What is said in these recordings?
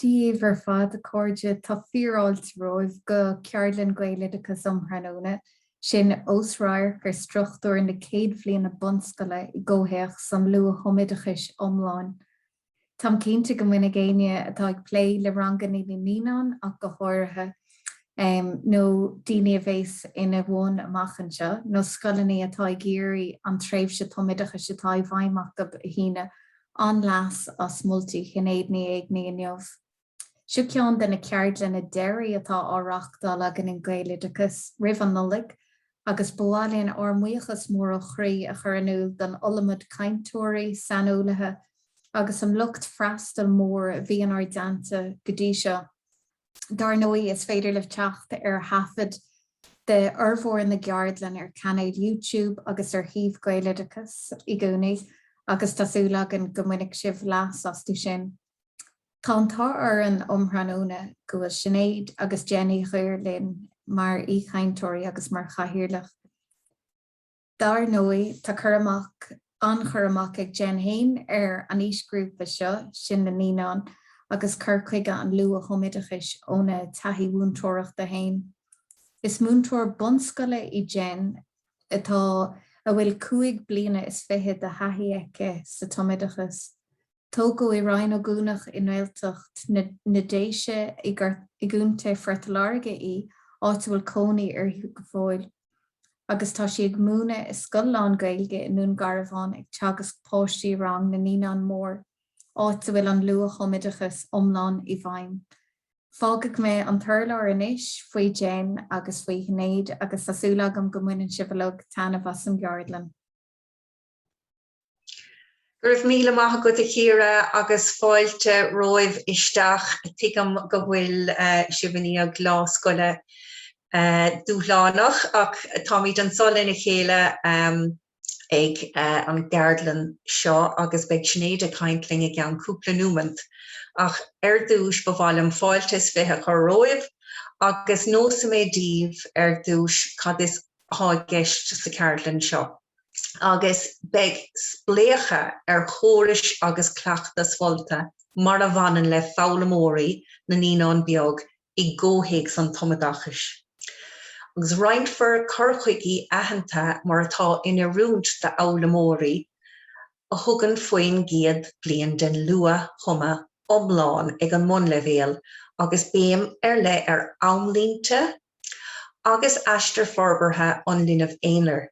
Dia dhaoibh ar fad, a chairde. Tá fíorfháilte romhaibh go Ceardlann Gaeloideachas um thráthnóna, sin osradharc ar struchtúr na céad bhliana bunscoile i gcomhthéacs an luath-thumoideachais iomláin. Táim cinnte go mbainfidh éinne atá ag plé le ranganna na naíonán ach go háirithe, nó daoine a bhéas ina bhun amach anseo, nó scoileanna atá ag iarraidh an tréimhse tumoideachais atá i bhfeidhm acu a shíneadh, an-leas as moltaí Shinéad Ní Éigeanaigh inniu. Seo ceann de na ceardlanna deiridh atá á reáchtáil againn in Gaeloideachas roimh an Nollaig agus ba mhaith linn ár mbuíochas mór ó chroí a chur in iúl don iliomad cainteoirí, saineolaithe agus an lucht freastail mór a bhí inár dteannta go dtí seo. Dar ndóigh, is féidir libh teacht ar thaifead de fhormhór na gceardlann ar chainéal YouTube agus ar shuíomh Gaeloideachas i gcónaí agus tá súil againn go mbainfidh sibh leas astu sin. Tá an t-ádh orainn um thráthnóna go bhfuil Sinéad agus Jen Uí Dhuibhir linn mar aoichainteoirí agus mar chathaoirleach. Dar ndóigh, tá cur amach, an-chur amach ag Jen fhéin ar an aoisghrúpa seo, sin na naíonáin, agus cur chuige an luath-thumoideachais óna taithí mhúinteoireachta fhéin. Is múinteoir bunscoile í Jen atá, a bhfuil 25 bliana de thaithí aici sa tumoideachas. Tógadh i Rinn Ó gCuanach i nGaeltacht na Déise i gContae Phort Láirge í, áit a bhfuil cónaí uirthi go fóill, agus tá sí ag múineadh i scoil lán-Ghaeilge i nDún Garbhán ag teagasc páistí rang na Naíonán Mór, áit a bhfuil an luath-thumoideachas iomlán i bhfeidhm. Fágfaidh mé an t-urlár anois faoi Jen agus faoi Shinéad agus tá súil agam go mbaineann sibh uilig taitneamh as an gceardlann. Go raibh míle maith agat a Chiara agus fáilte romhaibh isteach. Tuigim go bhfuil sibh i ndiaidh lá scoile dúshlánach ach táimid anseo lena chéile ag an gceardlann seo agus beidh Sinéad ag caint linn i gceann cúpla nóimeant. Ach ar dtús ba mhaith liom fáilte is 20 a chur romhaibh agus neosfaidh mé daoibh ar dtús cad is atá i gceist sa cheardlann seo. agus beidh spléachadh ar chórais agus cleachtais mholta mar a bhaineann le foghlaimeoirí na naíonán beag i gcomhthéacs an tumoideachais. Agus roinnfear cur chuigí aitheanta mar atá in oiriúint d'fhoghlaimeoirí a thugann faoin gcéad bhliain den luath-thumadh iomlán ag an mbunleibhéal agus béim ar leith ar amlínte agus aistear forbartha an linbh aonair.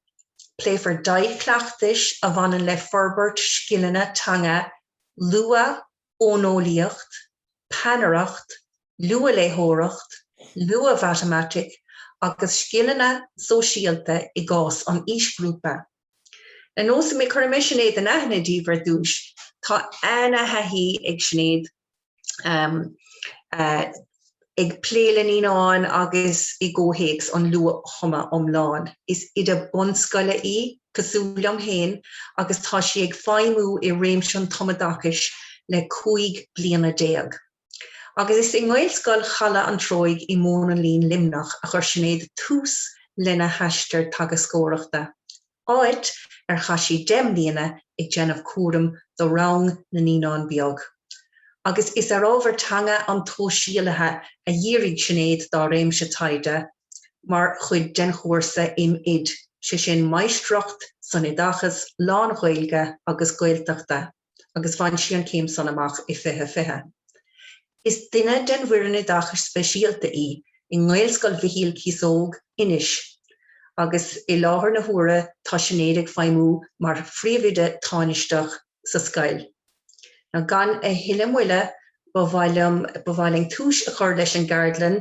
Pléifear dea-chleachtais a bhaineann le forbairt scileanna teanga, luath-fhóineolaíocht, peannaireacht, luathléitheoireacht, luath-mhatamaitic agus scileanna sóisialta i gcás an aoisghrúpa. Ar nós, cuirfidh mé Sinéad in aithne daoibh ar dtús. Tá ana-thaithí ag Sinéad ag plé le naíonáin agus i gcomhthéacs an luath-thumadh iomlán. Is oide bunscoile í, cosúil liom féin, agus tá sí ag feidhmiú i réimse an tumoideachais le 15 bliana. Agus is i nGaelscoil Chaladh an Treoigh i Móin an Lín, Luimneach, a chuir Sinéad tús lena haistear teagascóireachta. áit ar chaith sí 10 mbliana ag déanamh cúraim do rang na naíonán beag. Agus is ar ábhar teanga an tsóisialaithe a dhírigh Sinéad dá réimse taighde mar chuid den chúrsa M.Oid, sé sin Máistreacht san Oideachas Lán-Ghaeilge agus Gaeltachta. agus bhain sí an chéim san amach i 2020. Is duine den bhfoireann oideachais speisialta í i nGaelscoil Mhichíl Cíosóg, Inis, agus i láthair na huaire tá Sinéad ag feidhmiú mar phríomhoide tánaisteach sa scoil. Now gan a thuilleadh moille Ba mhaith liom, ba mhaith linn tús a chur leis an gceardlann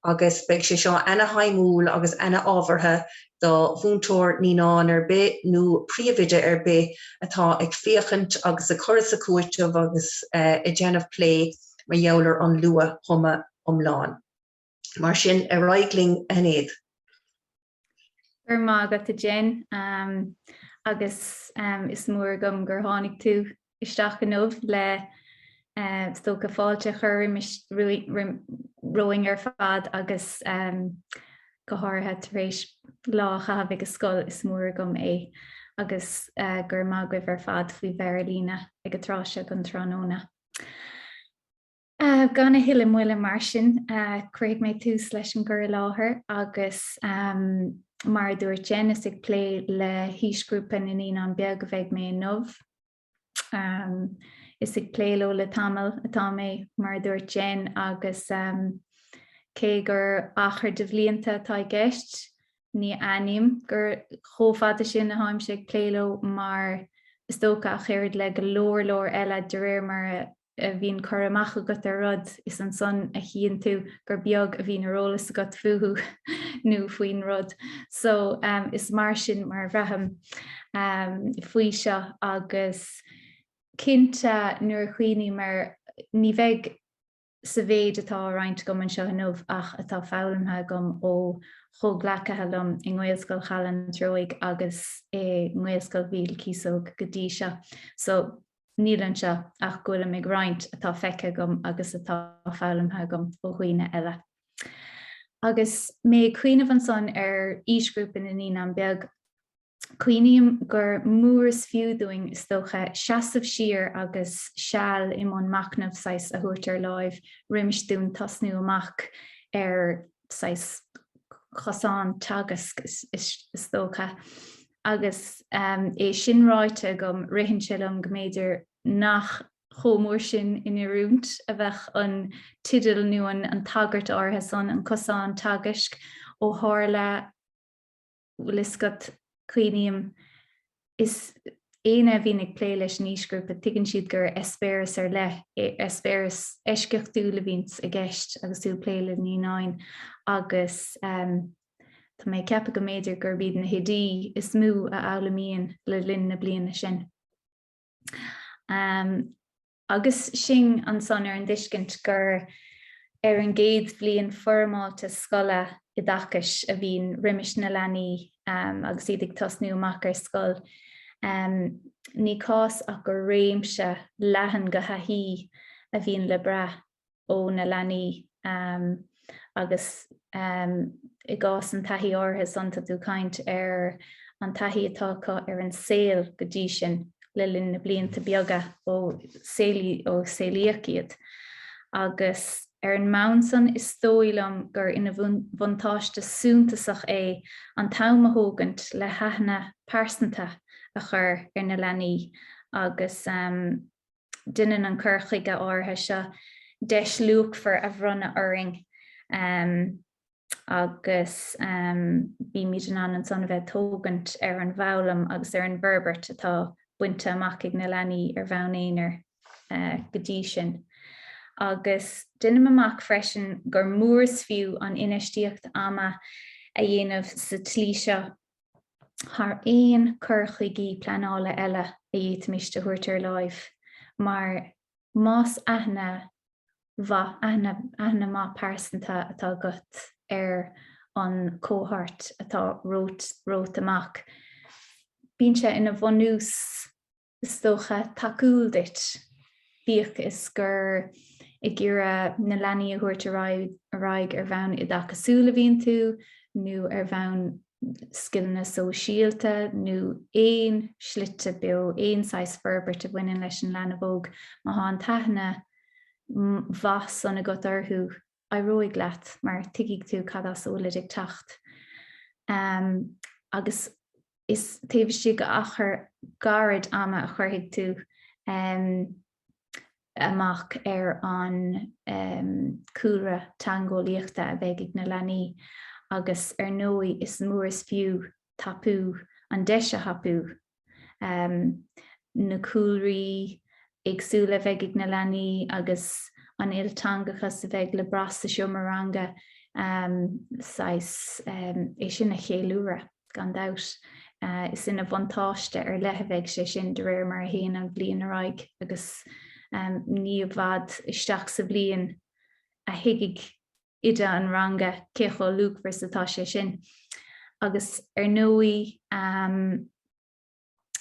agus beidh sé seo ana-shuimiúil agus ana-ábhartha do mhúinteoir naíonán ar bith nó príomhoide ar bith atá ag féachaint agus ag cur is ag cúiteamh agus ag déanamh plé mar gheall ar an luath-thumadh iomlán. Mar sin, ar aghaidh linn, a Shinéad. Go raibh maith agat a Jen agus is mór agam gur tháinig tú isteach inniu le is dócha fáilte a chur romhainn ar fad agus go háirithe tar éis lá a chaitheamh ag an scoil, is mór agam é agus go raibh maith agaibh ar fad faoi bheith ar líne ag an tráth seo den tráthnóna. Gan a thuilleadh moille mar sin, cuirfidh mé tús leis an gcur i láthair agus mar a dúirt Jen, is ag plé le haoisghrúpa na naíonán beag a bheidh mé inniu. Is ag plé leo le tamall atá mé, mar a dúirt Jen, agus cé gur achar de bhlianta atá i gceist, ní aithním gur chomh fada sin atáimse ag plé leo mar is dócha ach oiread le go leor leor eile de réir mar a a bhíonn cur amach agat ar rud, is ansan a chíonn tú gur beag a bhíonn ar eolas agat fúthu nó faoin rud. So is mar sin mar a bhraithim faoi seo agus cinnte nuair a chuimhním air, ní bheidh sa mhéid atá á roinnt agam anseo inniu ach atá foghlamtha agam ó chomhghleacaithe liom i nGaelscoil Chaladh an Treoigh agus i nGaelscoil Mhíchíl Cíosóg go dtí seo. So Níl anseo ach go bhfuilim ag roinnt atá feicthe agam agus atá foghlamtha agam ó dhaoine eile. Agus mé ag cuimhneamh ansan ar aoisghrúpa na naíonán beag, cuimhním gur mór is fiú dúinn, is dócha, seasamh siar agus seal i mbun machnaimh saghas a thabhairt ar láimh roimis dúinn tosnú amach ar saghas chosán teagaisc, is dócha. Agus é sin ráite agam, ritheann sé liom go mb'fhéidir nach chomh mór sin in oiriúint a bheadh an teideal nó an tagairt áirithe san, an cosán teagaisc, ó tharla, bhfuil fhios agat, cuimhním, is éinne a bhíonn ag plé leis an aoisghrúpa, tuigeann siad gur eispéireas ar leith, eispéireas eisceachtúil a bhíonns i gceist agus tú ag plé le naíonáin agus tá mé ag ceapadh go mb'fhéidir gurb iad na hoidí is mó a fhoghlaimíonn le linn na bliana sin. Agus sinn ansan ar an dtuiscint gur ar an gcéad bhliain foirmeálta scoile oideachais a bhíonn roimis na leanaí agus iad ag tosnú amach ar scoil, ní cás ach gur réimse leathan de thaithí a bhíonn le brath ó na leanaí agus i gcás an taithí áirithe san tá tú ag caint ar an taithí atá acu ar an saol go dtí sin le linn na blianta beaga ó saolaíodh iad. Agus ar an mbonn san is dóigh liom gur ina bhuntáiste suntasach é an t-am a thógaint le haithne pearsanta a chur ar na leanaí agus Deineann an cur chuige áirithe seo deis luachmhar a bhronnadh orainn agus bímid in ann ansan a bheith ag tógaint ar an bhfoghlaim agus ar an bhforbairt atá bainte amach ag na leanaí ar bhonn aonair go dtí sin. Agus deinim amach freisin gur mór is fiú an infheistíocht ama a dhéanamh sa tslí seo thar aon cur chuigí pleanála eile a d'fhéadfaimis a thabhairt ar láimh, mar más aithne mhaith, aithne, aithne maith pearsanta atá agat ar an cohort atá romhat, romhat amach, bíonn sé ina bhunús is dócha, tacúil duit, bíodh is gur ag iarraidh na leanaí a thabhairt ar aghaidh ar bhonn oideachasúil a bhíonn tú, nó ar bhonn scileanna sóisialta, nó aon slite beo, aon saghas forbairt a bhaineann leis an leanbh óg, má thá an t-aithne mhaith san agat orthu, éireoidh leat mar tuigfidh tú cad as a bhfuilid ag teacht. Agus is taobh istigh d'achar gairid ama a chuirfidh tú amach ar an cúlra teangeolaíochta a bheidh ag na leanaí agus ar ndóigh is mór is fiú tapú, an deis a thapú na cúlraí éagsúla a bheidh ag na leanaí agus an ilteangachas a bheidh le brath sa seomra ranga, saghas é sin a cheiliúradh, gan dabht. Is ina bhuntáiste ar leith a bheidh sé sin de réir mar a théann an bhliain ar aghaidh agus ní i bhfad isteach sa bhliain a thuigfidh oide an ranga cé chomh luachmhar is atá sé sin. Agus ar ndóigh,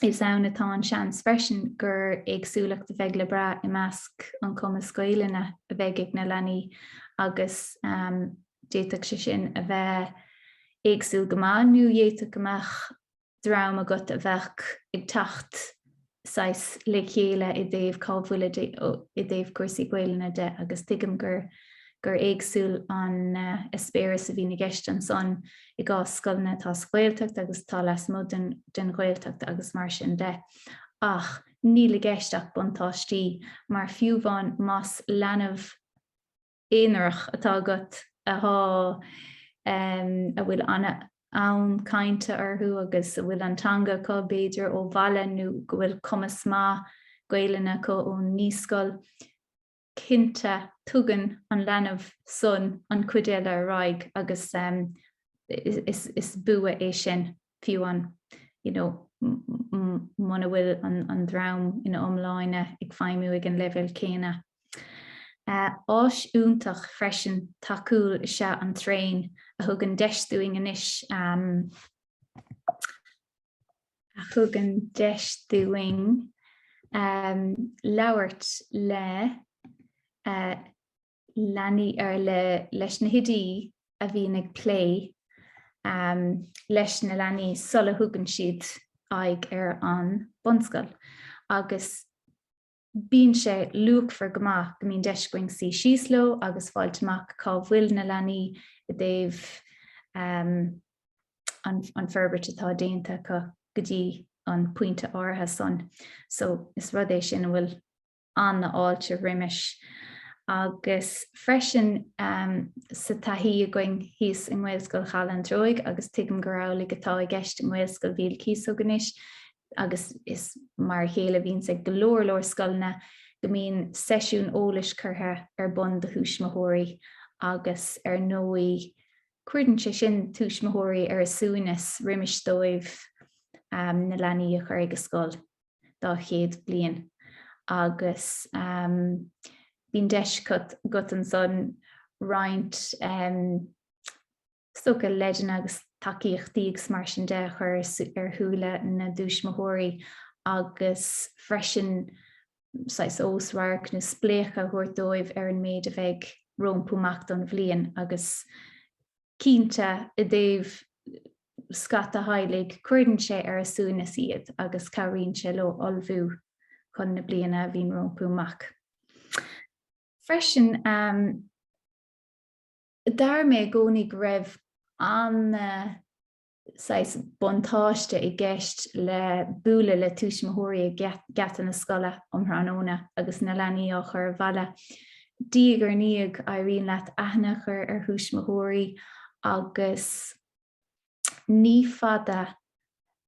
is ann atá an seans freisin gur éagsúlacht a bheidh le brath i measc an cumas Gaelainne a bheidh ag na leanaí agus d'fhéadfadh sé sin a bheith éagsúil go maith nó d'fhéadfadh go mbeadh dream agat a bheadh ag teacht. saghas le chéile i dtaobh cá bhfuil i dtaobh cúrsaí Gaelainne de agus tuigim gur gur éagsúil an eispéireas a bhíonn i gceist ansan i gcás scoileanna atá sa Ghaeltacht agus atá lasmuigh den den Ghaeltacht agus mar sin de. Ach níl i gceist ach buntáistí mar fiú amháin más leanbh aonarach atá agat atá a bhfuil an-fhonn cainte orthu agus a bhfuil an teanga acu b'fhéidir ó bhaile nó go bhfuil cumas maith Gaelainne acu ón naíscoil, cinnte tugann an leanbh san an chuid eile ar aghaidh agus is bua é sin fiú amháin you know muna bhfuil an dream ina iomláine ag feidhmiú ag an leibhéal céanna. Áis iontach freisin tacúil is ea an traein a thugann deis dúinn anois a thugann deis dúinn labhairt le leanaí ar le leis na hoidí a bhíonn ag plé leis na leanaí sula thugann siad aghaidh ar an bunscoil agus Bíonn sé luachmhar go maith go mbíonn deis againn suí síos leo agus fáilt amach cá bhfuil na leanaí i dtaobh an forbairt atá déanta acu go dtí an pointe áirithe san. So is rud é sin a bhfuil an-fháilte roimis. Agus freisin sa taithí againn thíos i nGaelscoil Chaladh an Treoigh agus tuigim gur amhlaidh atá i gceist i nGaelscoil Mhíl Cíosóg anois, agus is mar a chéile a bhíonns ag go leor leor scoileanna, go mbíonn seisiún eolais curtha ar bun do thuismitheoirí agus ar ndóigh cuireann sé sin tuismitheoirí ar a suaimhneas roimis dóibh na leanaí a chur ag an scoil dá chéad bliain agus bíonn deis agat ansan roinnt Is dócha leideanna agus tacaíochtaí agus mar sin de a chur ar shúile na dtuismitheoirí agus freisin saghas ósradharc nó spléachadh a thabhairt dóibh ar an méid a bheidh rompu amach don bhliain agus cinnte i dtaobh scata theaghlaigh cuireann sé ar a suaimhneas iad agus cabhraíonn sé leo ullmhú chun na bliana a bhíonn rompu amach. Freisin D'airigh mé i gcónaí go raibh an saghas buntáiste i gceist le bualadh le tuismitheoirí ag geata na scoile um thráthnóna agus na leanaí á chur abhaile. Diaidh ar ndiaidh éiríonn leat aithne a chur ar thuismitheoirí agus Ní fada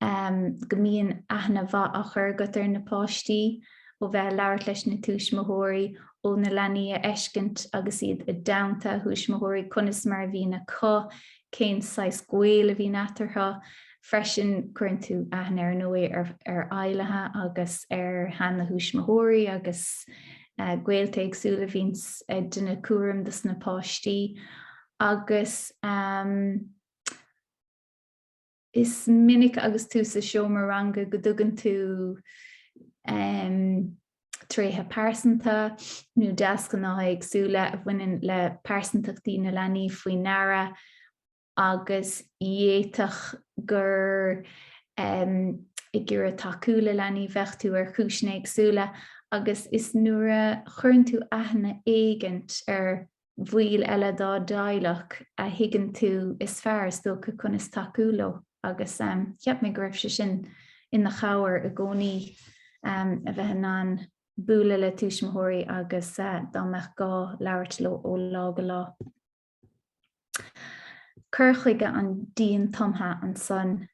go mbíonn aithne mhaith á chur agat ar na páistí, ó bheith ag labhairt leis na tuismitheoirí, ó na leanaí a fheiscint agus iad i dteannta a thuismitheoirí, conas mar a bhíonn acu, cén saghas gaol a bhíonn eatarthu. Freisin, cuireann tú aithne ar ndóigh ar ar fheighlithe agus ar sheana-thuismitheoirí agus gaolta éagsúla a bhíonns ag déanamh cúraim dos na páistí. Agus is minic agus tú sa seomra ranga go dtugann tú tréithe pearsanta nó deasghnátha éagsúla a bhaineann le pearsantachtaí na leanaí faoi ndeara agus d'fhéadfadh gur ag iarraidh tacú le leanaí bheadh tú ar chúiseanna éagsúla agus is nuair a chuireann tú aithne éigint ar bhaill eile dá dteaghlach a thuigeann tú is fearr, is dócha, conas tacú leo agus cheap mé go raibh sé sin ina chabhair i gcónaí a bheith in ann bualadh le tuismitheoirí agus dá mbeadh gá labhairt leo ó lá go lá. Cur chuige an dian-tumtha ansan.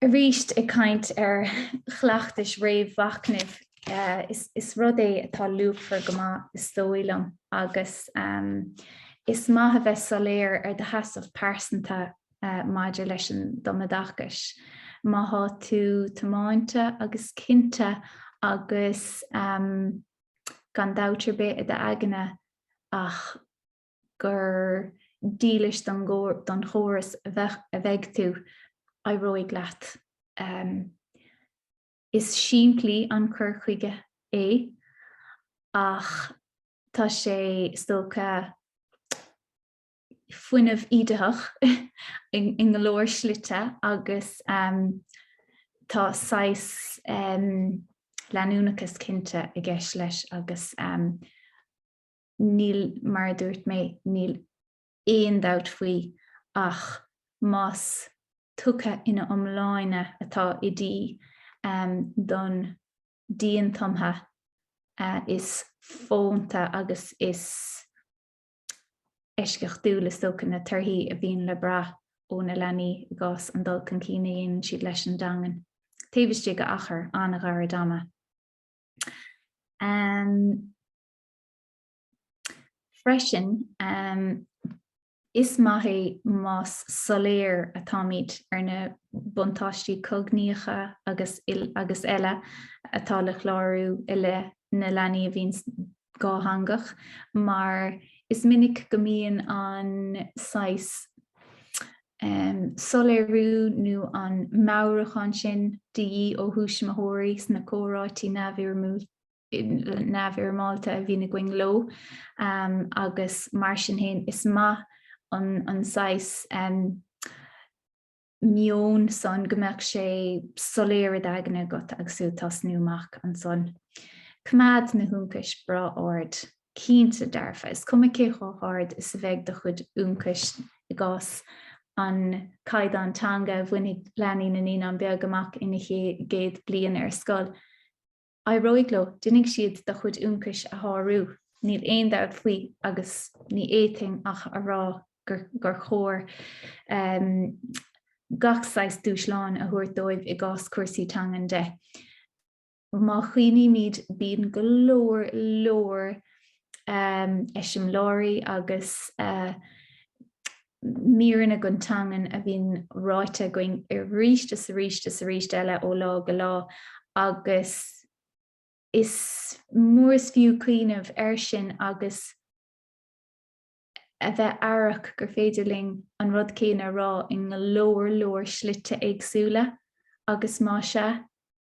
Arís, ag caint ar chleachtais réamh-mhachnaimh, is rud é atá luachmhar go maith, is dóigh liom, agus is maith a bheith soiléir ar do sheasamh pearsanta maidir leis an dtumoideachas. Má thá tú tiomáinte agus cinnte agus gan dabht ar bith i d'aigne ach gur dílis don chóras a bheidh tú, éireoidh leat. Is simplí an cur chuige é ach tá sé, is dócha, fuinneamh íditheach i go leor slite agus. Tá saghas leanúnachas cinnte i gceist leis agus níl, mar a dúirt mé, níl aon dabht faoi ach más tugtha ina iomláine atá oidí don diantumtha is fónta agus is eisceachtúil is dócha na torthaí a bhíonn le brath ó na leanaí i gcás an dul chun cinn a dhéanann siad leis an dteangain taobh istigh d'achar an-ghairid ama. Freisin, is maith é más soiléir atáimid ar na buntáistí cognaíocha agus agus eile atá le clárú i leith na leanaí a bhíonn dhátheangach, mar is minic go mbíonn an saghas soiléiriú nó an meabhrúchán sin de dhíth ó thuismitheoirí sna comhráití neamhfhoirmeálta a bhíonn againn leo agus mar sin féin is maith an saghas meon san go mbeadh sé soiléir i d'aigne agat agus tú ag tosnú amach ansan. Coimeád na hionchais breá ard. Cinnte dearfa, is cuma cé chomh hard is a bheidh do chuid ionchais i gcás an caighdeán teanga a bhainfidh leanaí na naíonán beag amach ina gcéad bliain ar scoil, Éireoidh leo, déanfaidh siad do chuid ionchais a shárú, níl aon dabht faoi agus ní fhéadfainn ach a rá gur chóir gach saghas dúshláin a thabhairt dóibh i gcás cúrsaí teangan de. Má chuimhnímid, bíonn go leor leor eiseamláirí agus míreanna den teangain a bhíonn ráite againn arís is arís is arís eile ó lá go lá agus is mór is fiú cuimhneamh air sin agus a bheith aireach gur féidir linn an rud céanna a rá i go leor leor slite éagsúla agus más ea,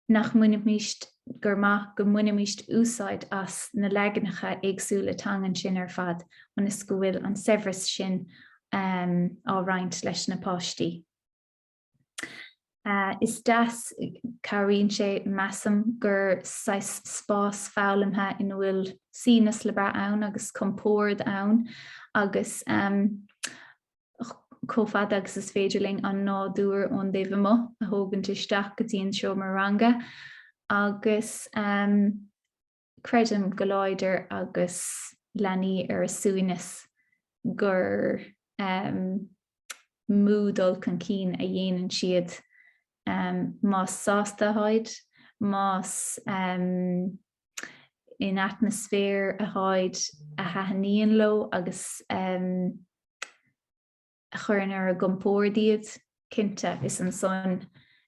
nach mbainfimíst, gur maith go mbainfimíst úsáid as na leaganacha éagsúla teangan sin ar fad ionas go bhfuil an saibhreas sin á roinnt leis na páistí. Is deas, cabhraíonn sé, measaim, gur saghas spás foghlamtha ina bhfuil suaimhneas le brath ann agus compord ann agus chomh fada agus is féidir linn an nádúr ón dtaobh amuigh a thógaint isteach go dtí an seomra ranga agus creidim go láidir agus leanaí ar a suaimhneas gur mó dul chun cinn a dhéanann siad más sásta atáid, más in atmaisféar atáid a thaitníonn leo agus a chuireann ar a gcompord iad, cinnte, is ansan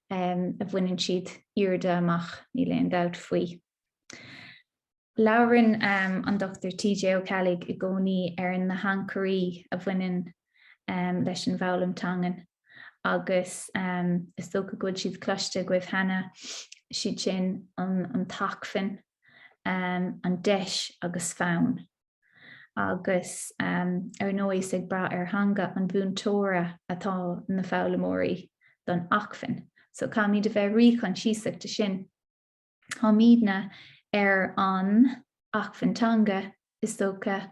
a bhaineann siad airde amach, níl aon dabht faoi. Labhrann an Dr TJ Ó Ceallaigh i gcónaí ar na hancairí a bhaineann leis an bhfoghlaim teangan agus is dócha go bhfuil siad cloiste agaibh cheana, siad sin an t-acmhainn, an deis agus fonn. Agus ar ndóigh is ag brath ar theanga an mhúinteora atá na foghlaimeoirí don acmhainn. So caithfimid a bheith ríchoinsiasach de sin. Táimidne ar an acmhainn teanga is dócha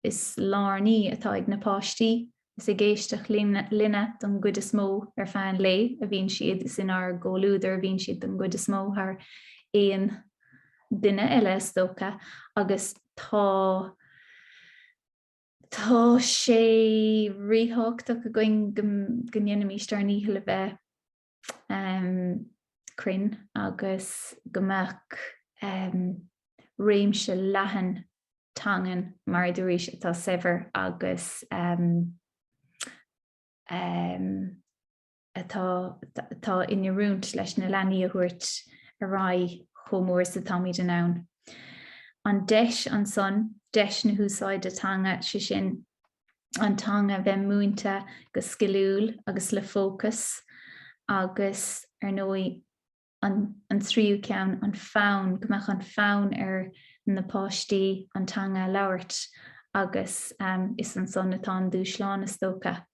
is lárnaí atá ag na páistí. Is ag éisteacht linne don gcuid is mó ar feadh an lae a bhíonn siad, is inár gcomhluadar a bhíonn siad don gcuid is mó thar aon duine eile is dócha agus tá tá sé ríthábhachtach againn go ndéanfaimís ár ndícheall a bheith cruinn agus go mbeadh réimse leathan teangan, mar a dúraís, atá saibhir agus atá atá in oiriúint leis na leanaí a thabhairt ar aghaidh chomh mór is atáimid in ann. An deis ansan, deis na húsáide teanga, sé sin, an teanga a bheith múinte go sciliúil agus le fócas agus, ar ndóigh, an an tríú ceann, an fonn, go mbeadh an fonn ar na páistí an teanga a labhairt agus is ansan atá an dúshlán is dócha.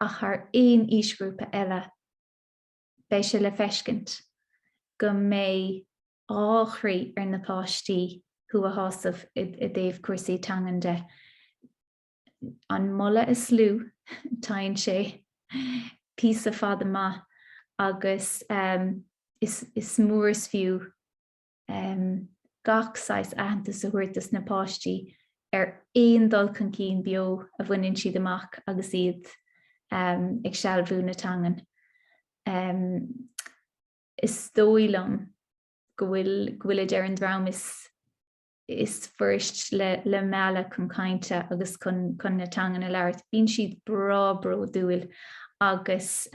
Ach thar aon aoisghrúpa eile, beidh sé le feiscint. go mbeidh dhá chroí ar na páistí thú a shásamh i dtaobh cúrsaí teangan de. An moladh is lú, téann sé píosa fada maith agus is mór is fiú gach saghas aitheantas a thabhairt dos na páistí ar aon dul chun cinn beo a bhaineann siad amach agus iad ag sealbhú na teangan. Is dóigh liom go bhfuil go bhfuilid ar an dream is is fuirist le le mealladh chun cainte agus chun chun na teangan a labhairt. Bíonn siad breá bródúil agus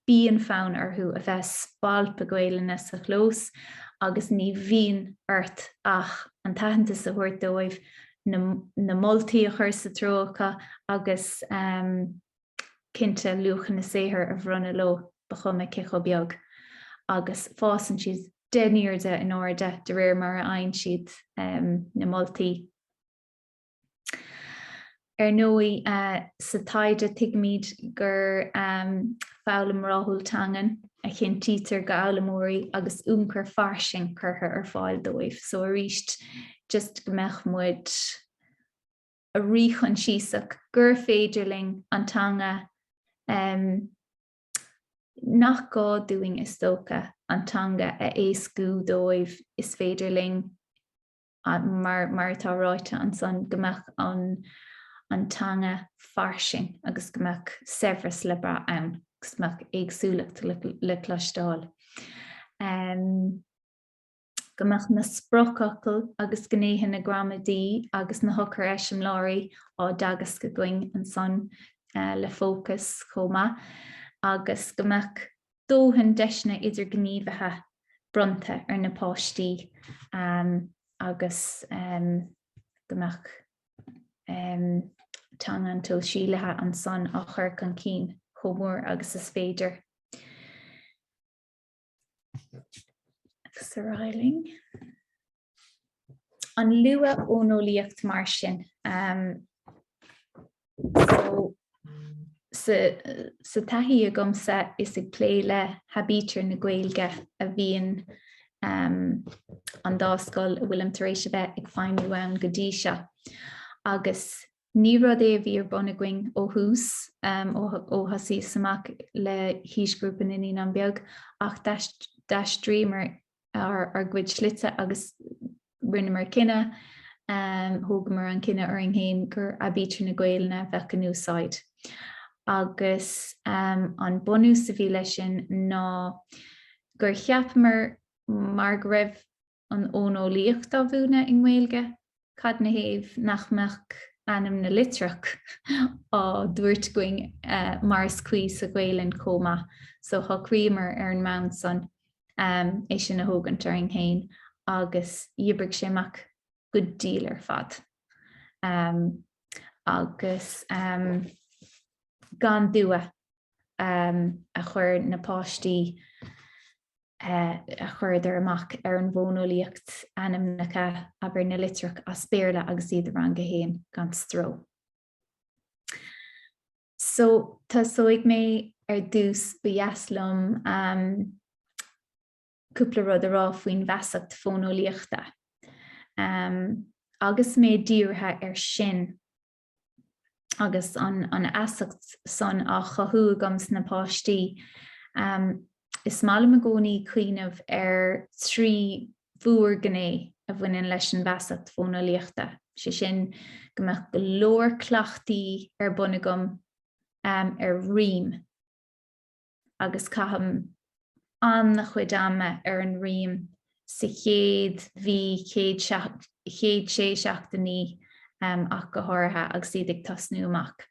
bíonn fonn orthu a bheith ag spalpadh Gaelainne sa chlós agus ní bhíonn ort ach an t-aitheantas a thabhairt dóibh, na na moltaí a chur sa treo acu agus cinnte luachanna saothair a bhronnadh leo, ba chuma cé chomh beag, agus fásann siad deich n-airde in airde de réir mar a fhaigheann siad na moltaí. Ar ndóigh, sa taighde tuigimid gur foghlaim ráithiúil teangan a chinntítear do fhoghlaimeoirí agus ionchur fairsing curtha ar fáil dóibh. So arís, just go mbeadh muid ríchoinsiasach gur féidir linn an teanga nach gá dúinn is dócha an teanga a éascú dóibh, is féidir linn mar mar atá ráite ansan go mbeadh an an teanga fairsing agus go mbeadh saibhreas le brath ann agus go mbeadh éagsúlacht le le cloisteáil. Go mbeadh na spriocfhocail agus gnéithe na gramadaí agus na heochaireiseamláirí á dteagasc againn ansan le fócas chomh maith agus go mbeadh dóthain deiseanna idirghníomhaithe bronnta ar na páistí agus go mbeadh teanga an tSóisialaithe ansan á chur chun cinn chomh mór agus is féidir. Agus ar aghaidh linn. An luath-fhóineolaíocht mar sin. So, sa, sa taithí agamsa is ag plé le haibítir na Gaeilge a bhíonn um, an dá scoil a bhfuilim tar éis a bheith ag feidhmiú ann go dtí seo. Agus Ní rud é a bhí ar bun againn ó thús, ó thosaíos amach le haoisghrúpa na naíonán beag, ach d'aistríomar ár gcuid slite agus rinneamar cinneadh, thógamar an cinneadh orainn féin gur aibítir na Gaelainne a bheadh in úsáid. Agus an bunús a bhí leis sin ná gur cheapamar mar go raibh an fhóineolaíocht á mhúineadh i nGaeilge, cad 'na thaobh nach mbeadh ainm na litreach á dtabhairt againn mar is cuí sa Ghaelainn chomh maith? So shocraíomar ar an mbonn san é sin a thógaint orainn féin agus dh'oibrigh sé amach go diail ar fad. Agus gan dua a chuir na páistí a chuireadar amach ar an bhfóineolaíocht, ainmneacha, abair, na litreach as Béarla agus iad i rang a haon gan stró. So, tosóidh mé ar dtús, ba dheas liom cúpla rud a rá faoin bhfeasacht fóineolaíochta. Agus mé dírithe ar sin, agus an fheasacht san á chothú agam sna páistí. Is maith liom i gcónaí cuimhneamh ar thrí mhórghné a bhaineann leis an bhfeasacht fóineolaíochta, sé sin go mbeadh go leor cleachtaí ar bun agam ar rím. agus caithim an-chuid ama ar an rím sa chéad mhí, chéad chéad sé seachtainí ach go háirithe agus iad ag tosnú amach.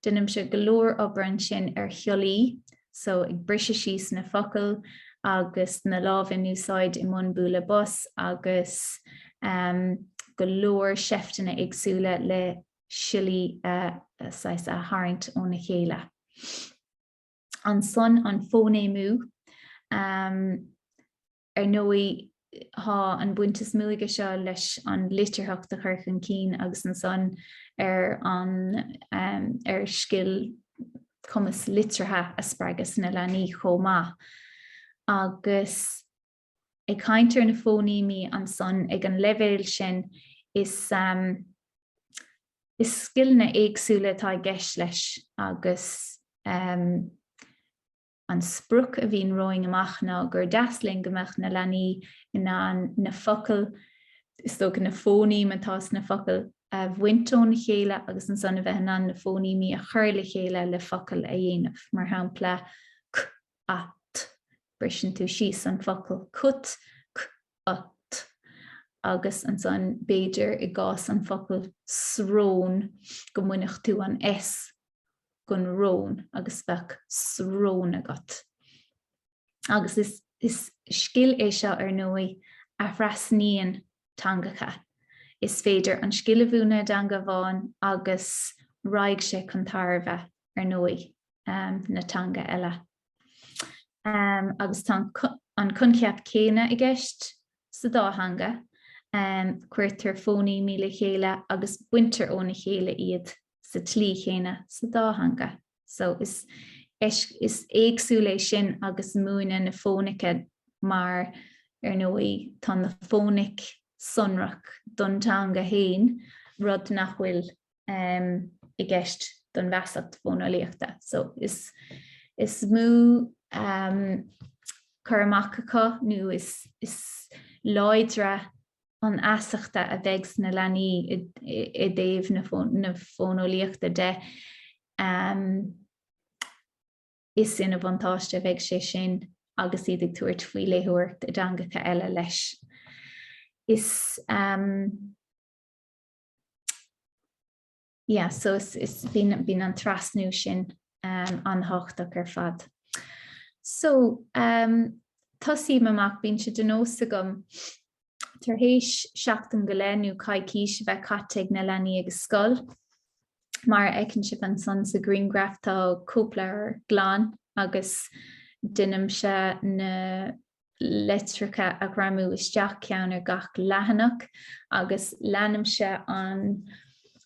Déanaimse go leor obair ansin ar shiollaí, so ag briseadh síos na focail agus na lámha in úsáid i mbun bualadh bos agus go leor seifteanna éagsúla le siollaí saghas a tharraingt óna chéile. Ansan an fóinéimiú. Ar ndóigh tá an bhaint is mó aige seo leis an litearthacht a chur chun cinn agus ansan ar an ar scil cumas litrithe a spreagadh sna leanaí chomh maith. Agus. Ag caint ar na fóinímí ansan ag an leibhéal sin is is scileanna éagsúla atá i gceist leis agus an sprioc a bhíonn romhainn amach ná gur deas linn go mbeadh na leanaí in ann na focail, is dócha na fóiním atá sna focail, a bhaint óna chéile agus ansan a bheith in ann na fóinímí a chur le chéile le focal a dhéanamh. Mar shampla, c, a, t, briseann tú síos an focal cut, c, a, t, agus ansan b'fhéidir i gcás an focal srón go mbainfeadh tú an S gon rón agus bheadh srón agat. Agus is is scil é seo ar ndóigh a thrasnaíonn teangacha. Is féidir an scil a mhúineadh i dteanga amháin agus raghaidh sé chun tairbhe ar ndóigh na teanga eile. Agus tá an coincheap céanna i gceist sa dá theanga, cuirtear fóinímí le chéile agus baintear óna chéile iad sa tslí chéanna sa dá theanga. So is is éagsúil é sin agus múineadh na fónaice mar, ar ndóigh, tá na fónaic sonrach don teanga féin, rud nach bhfuil i gceist don bhfeasacht fóineolaíochta. So is is mó cur amach acu nó is is láidre an fheasachta a bheidh sna leanaí i dtaobh na fóineolaíochta de. Is ina bhuntáiste a bheidh sé sin agus iad ag tabhairt faoi léitheoireacht i dteangacha eile leis. Is yeah, so is, is bíonn, bíonn an trasnú sin um, an-tábhachtach ar fad. So, um, tosaím amach, bíonn sé de nós agam tar éis seachtain go leith nó coicís a bheith caite ag na leanaí ag scoil. Mar a fheiceann sibh ansan sa ghrianghraf tá cóipleabhar glan agus déanaimse na litreacha a ghreamú isteach, ceann ar gach leathanach, agus leanaimse an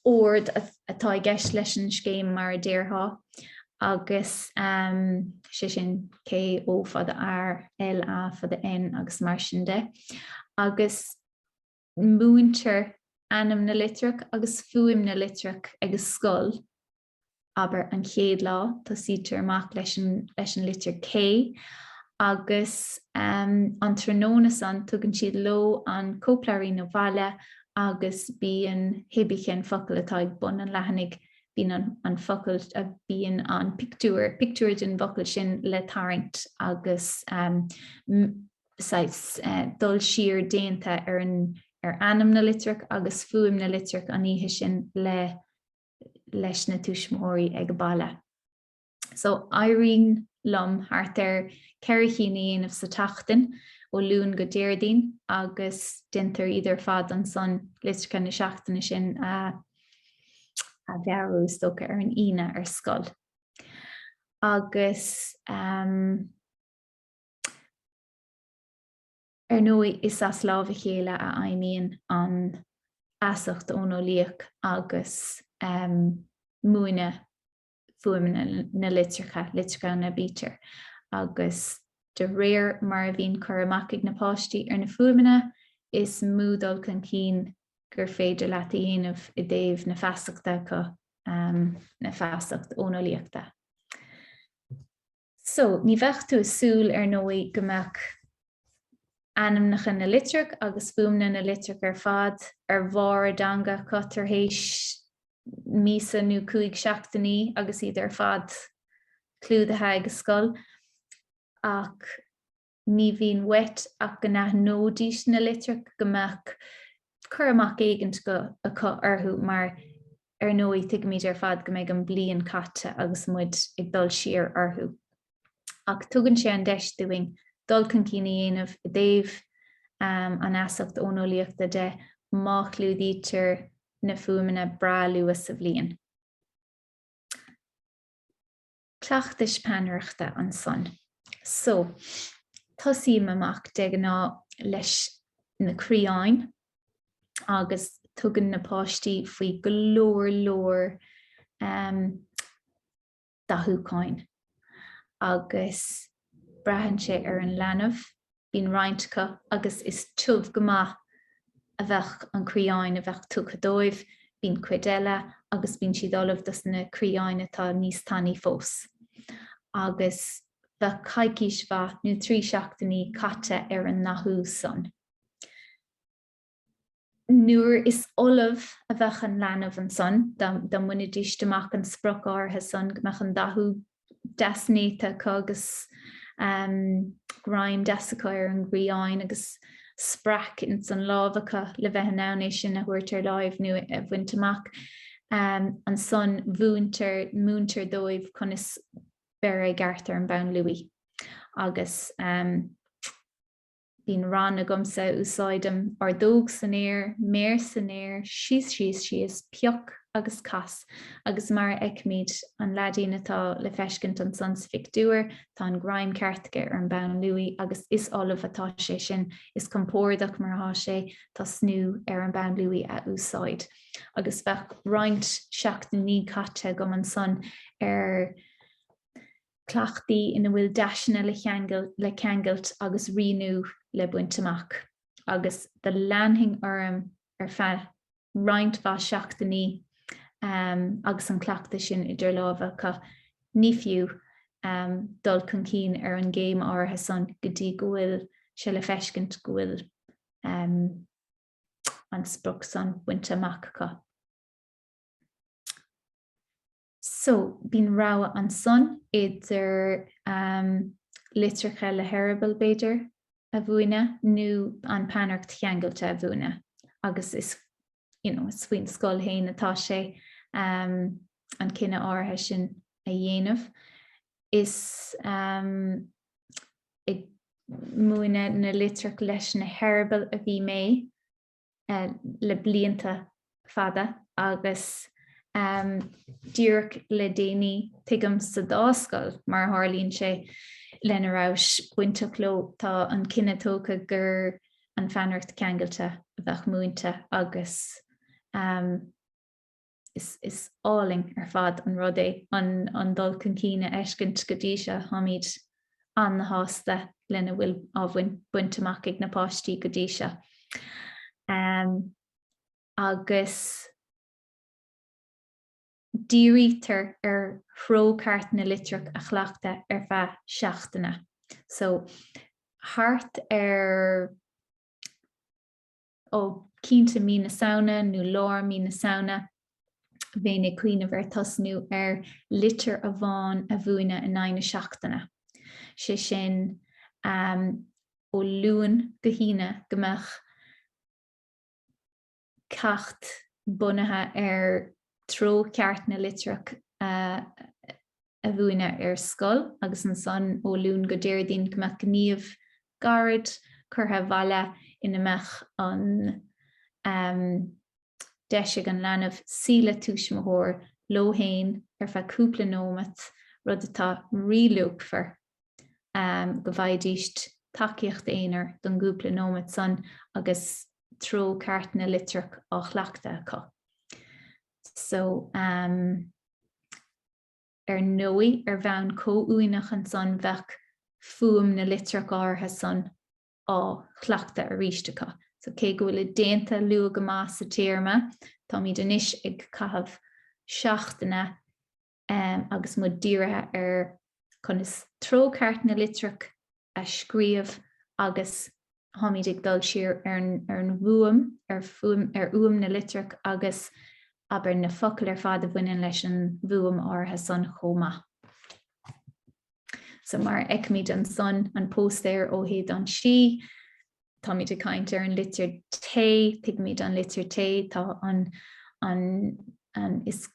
ord atá i gceist leis an scéim mar a déarfá, agus sé sin K, O fada R, L, A fada N agus mar sin de. Agus múintear ainm na litreach agus fuaim na litreach ag an scoil. abair, an chéad lá, tosaítear amach leis an, leis an litir K agus an tráthnóna san tugann siad leo an cóipleabhairín abhaile agus bíonn hébí cén focal atá ag bun an leathanaigh, bíonn an, an focal, bíonn an pictiúr, pictiúr den bhfocal sin le tarraingt agus saghas dul siar déanta ar an, ar ainm na litreach agus fuaim na litreach an oíche sin le leis na tuismitheoirí ag baile. So éiríonn liom thart ar 4 chinn a dhéanamh sa tseachtain, ó Luan go Déardaoin, agus déantar iad ar fad ansan, litreacha na seachtaine sin a a mheabhrú is dócha ar an Aoine ar scoil. Agus um, Ar ndóigh, is as lámh a chéile a fheidhmíonn an fheasacht fhóineolaíoch agus múineadh fuaimeanna na litreacha, litreacha an aibítir, agus de réir mar a bhíonn cur amach ag na páistí ar na fuaimeanna, is mó dul chun cinn gur féidir leat a dhéanamh i dtaobh na feasachta acu, na feasacht fhóineolaíochta. So, ní bheadh tú ag súil, ar ndóigh, go mbeadh ainmneacha na litreach agus fuaimneanna na litreach ar fad ar bharr a dteanga acu tar éis míosa nó 5 seachtainí agus iad ar fad clúdaithe ag an scoil, ach ní bhíonn uait ach go n-aithneoidís na litreacha, go mbeadh cur amach éigint acu orthu mar ar ndóigh tuigimid ar fad go mbeidh an bliain caite agus muid ag dul siar orthu. Ach tugann sé an deis dúinn dul chun cinn a dhéanamh i dtaobh an fheasacht fhóineolaíochta de má chlúdaítear na fuaimeanna breá luath sa bhliain. Cleachtais peannaireachta ansan. So, tosaím amach de ghnáth leis na criáin agus tugann na páistí faoi go leor leor dathúcháin agus braitheann sé ar an leanbh. Bíonn roinnt acu agus is tiubh go maith a bheadh an criáin a bheadh tugtha dóibh, bíonn cuid eile agus bíonn siad ullamh dos na criáin atá níos tanaí fós. Agus bheadh coicís mhaith nó 3 seachtainí caite ar an ndathú san. Nuair is ullamh a bheadh an leanbh ansan, dá mbainfidíst amach an sprioc áirithe san, go mbeadh an dathú deas néata acu agus greim deas acu ar an gcriáin agus spreac ins an lámh acu le bheith in ann é sin a thabhairt ar láimh nó a bhaint amach, ansan mhúintear, múintear dóibh conas beir i gceart ar an bpeann luaidhe agus. Bíonn rann agamsa a úsáidim, ordóg san aer, méar san aer, síos síos síos, pioc agus cas. Agus mar a fheicimid, an leaidín atá le feiscint ansan sa phictiúr, tá an greim ceart aige ar an bpeann luaidhe agus is ullamh atá sé sin, is compordach mar atá sé tosnú ar an bpeann luaidhe a úsáid. Agus bheadh roinnt seachtainí caite agam ansan ar cleachtaí ina bhfuil deaiseanna le cheangal le ceangailt agus rianú le baint amach, agus do leanfainn orm ar feadh roinnt mhaith seachtainí agus an cleachtadh sin idir lámha acu. Ní fiú dul chun cinn ar an gcéim áirithe san go dtí go bhfuil sé le feiscint go bhfuil an sprioc san bainte amach acu. So, bíonn rogha ansan idir litreacha le heireaball, b'fhéidir, a mhúineadh nó an peannaireacht cheangailte a mhúineadh agus is, you know, is faoin scoil féin atá sé an cinneadh áirithe sin a dhéanamh. Is ag múineadh na litreach leis na heireabail a bhí mé. le blianta fada agus díreach le déanaí, tuigim, sa dá scoil, mar a tharlaíonn sé, lena rabhais bainteach leo, tá an cinneadh tógtha gur an pheannaireacht cheangailte a bheadh múinte agus is álainn ar fad an rud é an dul chun cinn a fheiscint go dtí seo. Táimid an-shásta lena bhfuil á bhaint amach ag na páistí go dtí seo. Agus dírítear ar threo ceart na litreach a chleachtadh ar feadh seachtaine. So, thart ar. ó cinnte mí na Samhna nó lár mí na Samhna, bheinn ag cuimhneamh ar tosnú ar litir amháin a mhúineadh in aghaidh na seachtaine. Sé sin, ó Luan go hAoine go mbeadh ceacht bunaithe ar treo ceart na litreach a mhúineadh ar scoil agus ansan ó Luan go Déardaoin go mbeadh gníomh gairid curtha abhaile ina mbeadh an deis ag an leanbh suí le tuismitheoir leo féin ar feadh cúpla nóimeat, rud atá ríluachmhar, go bhfaighidíst tacaíocht aonair don gcúpla nóimeat san agus treo ceart na litreach á chleachtadh acu. So, um, ar ndóigh, ar bhonn comhuaineach ansan bheadh fuaim na litreach áirithe san á chleachtadh arís acu. So cé go bhfuil déanta luath go maith sa téarma, táimid anois ag caitheamh seachtaine um, agus muid dírithe ar conas treo ceart na litreach a scríobh agus táimid ag dul siar ar an ar an bhfuaim, ar fuaim, ar fhuaim na litreach agus abair na focail ar fad a bhaineann leis an bhfuaim áirithe san chomh maith. So mar a fheicimid ansan an póstaer ó Shéideán Sí, táimid ag caint ar an litir T, tuigimid an litir T, tá an, an, an, is,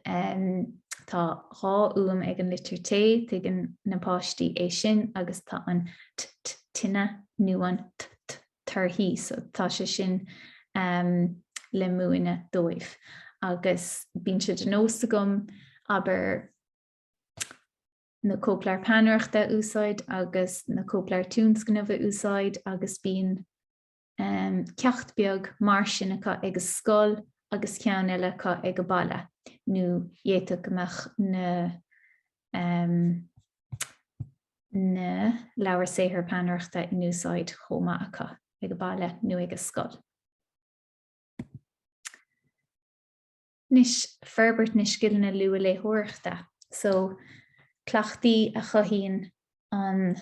um, tá dhá fhuaim ag an litir T, tuigeann na páistí é sin agus tá an t, t, tine nó an t, t, torthaí, so tá sé sin um, le múineadh dóibh. Agus bíonn sé de nós agam, abair, na cóipleabhair peannaireachta a úsáid agus na cóipleabhair tionscnaimh a úsáid agus bíonn ceacht beag mar sin acu ag an scoil agus ceann eile acu ag an baile nó d'fhéadfadh go mbeadh na. Na leabhair saothair peannaireachta in úsáid chomh maith acu ag an baile nó ag an scoil. Anois, forbairt na scileanna luathléitheoireachta. So, cleachtaí a chothaíonn an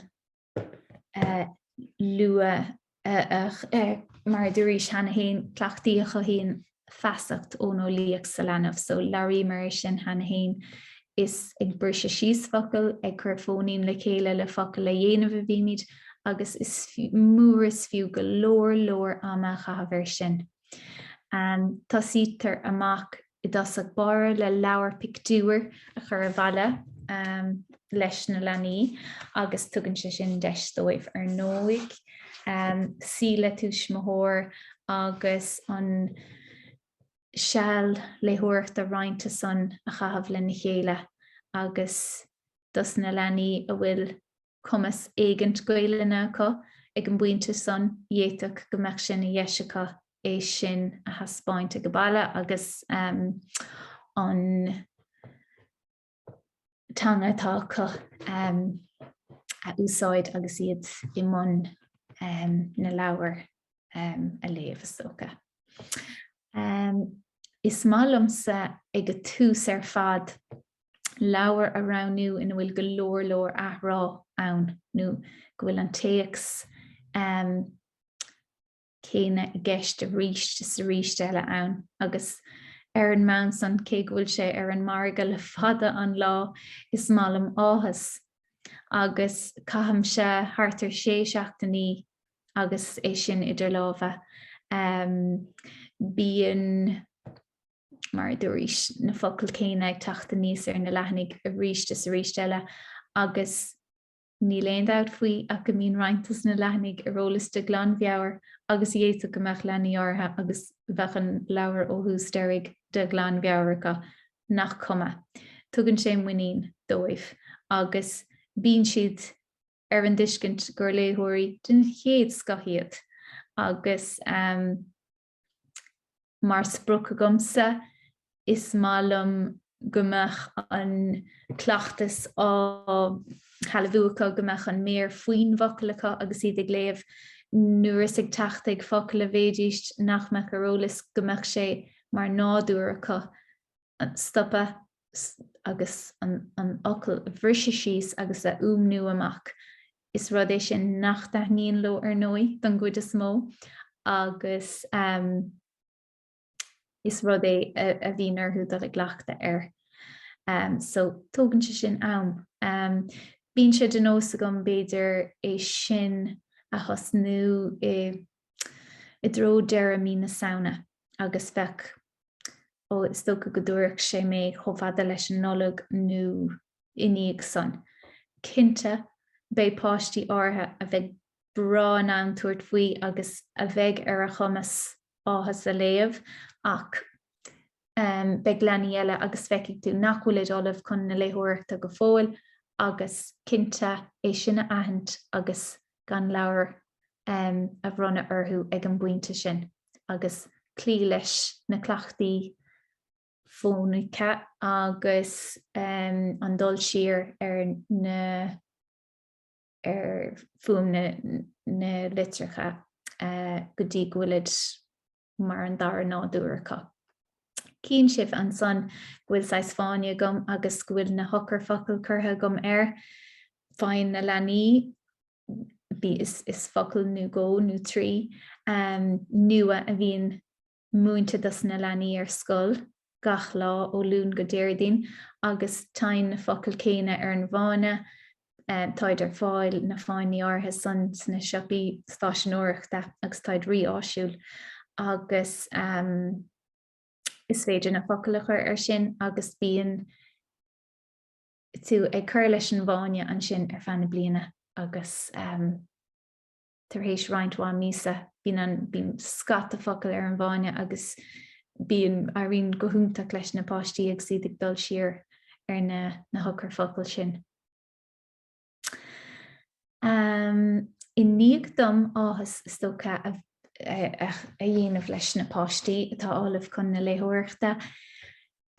luath, mar a dúraís cheana féin, cleachtaí a chothaíonn feasacht fhóineolaíoch sa leanbh. So, labhraíomar air sin cheana féin. Is ag briseadh síos focal, ag cur fóinéim le chéile le focal a dhéanamh a bhímid agus is mór is fiú go leor leor ama a chaitheamh air sin. Tosaítear amach i dtosach báire le leabhar pictiúr a chur abhaile leis na leanaí agus tugann sé sin deis dóibh, ar ndóigh, suí le tuismitheoir agus an seal léitheoireachta roinnte san a chaitheamh lena chéile agus dos na leanaí a bhfuil cumas éigint Gaelainne acu ag an bpointe san, d'fhéadfadh go mbeadh sé ina dheis acu é sin a thaispeáint ag an baile agus an teanga atá acu a úsáid agus iad i mbun na leabhar a léamh, is dócha. Is maith liomsa ag an tús ar fad leabhar a roghnú ina bhfuil go leor leor athrá ann nó go bhfuil an téacs céanna i gceist arís is arís eile ann agus ar an mbonn san, cé go bhfuil sé ar an margadh le fada an lá, is maith liom Áthas agus caithimse thart ar sé seachtainí agus é sin idir lámha. Bíonn. mar a dúraís, na focail céanna ag teacht aníos ar na leathanaigh arís is arís eile agus níl aon dabht faoi ach go mbíonn roinnt dos na leathanaigh ar eolas de ghlanmheabhair agus d'fhéadfadh go mbeadh leanaí áirithe agus bheadh an leabhar ó thús deiridh de ghlanmheabhair acu. Nach cuma. Tugann sé muinín dóibh agus bíonn siad ar an dtuiscint gur léitheoirí den chéad scoth iad agus. Mar sprioc agamsa, is maith liom go mbeadh an cleachtas á shealbhú acu, go mbeadh an méar faoin bhfocal acu agus iad ag léamh. Nuair is ag teacht ag focal a bheidís nach mbeadh ar eolas, go mbeadh sé mar nádúr acu stopadh agus an fhocal a bhriseadh síos agus a fhuaimniú amach. Is rud é sin nach dtaitníonn leo ar ndóigh, don gcuid is mó, agus is rud é a bhíonn orthu dul i gcleachtadh air. So tógann sé sin am. Bíonn sé de nós agam b'fhéidir é sin a thosnú i i dtreo deireadh mí na Samhna agus bheadh, ó is dócha go dtabharfadh sé mé chomh fada leis an Nollaig nó i ndiaidh san. Cinnte, beidh páistí áirithe a bheidh breá in ann tabhairt faoi agus a bheidh ar a chumas Áthas a léamh ach beidh leanaí eile agus feicfidh tú nach bhfuilid ullamh chun na léitheoireachta go fóill agus cinnte é sin a aithint agus gan leabhar a bhronnadh orthu ag an bpointe sin agus cloí leis na cleachtaí fónaice agus an dul siar ar na ar fuaim na litreacha go dtí go bhfuilid mar an dara nádúr acu. Cíonn sibh ansan go bhfuil saghas fáinne agam agus go bhfuil na heochairfhocail curtha agam air. Faigheann na leanaí, is focal nó dhó nó trí nua a bhíonn múinte dos na leanaí ar scoil gach lá ó Luan go Déardaoin agus téann na focail céanna ar an bhfáinne. Táid ar fáil, na fáinní áirithe san, sna siopaí stáiseanóireachta agus táid rí-áisiúil agus is féidir na focail a chur air sin agus bíonn tú ag cur leis an bhfáinne ansin ar feadh na bliana agus tar éis roinnt mhaith míosa, bíonn an, bíonn scata focal ar an bhfáinne agus bíonn, éiríonn go hiontach leis na páistí agus iad ag dul siar ar na, na heochairfhocail sin. Um, I ndiaidh dom Áthas is dócha a, a, a dhéanamh leis na páistí atá ullamh chun na léitheoireachta,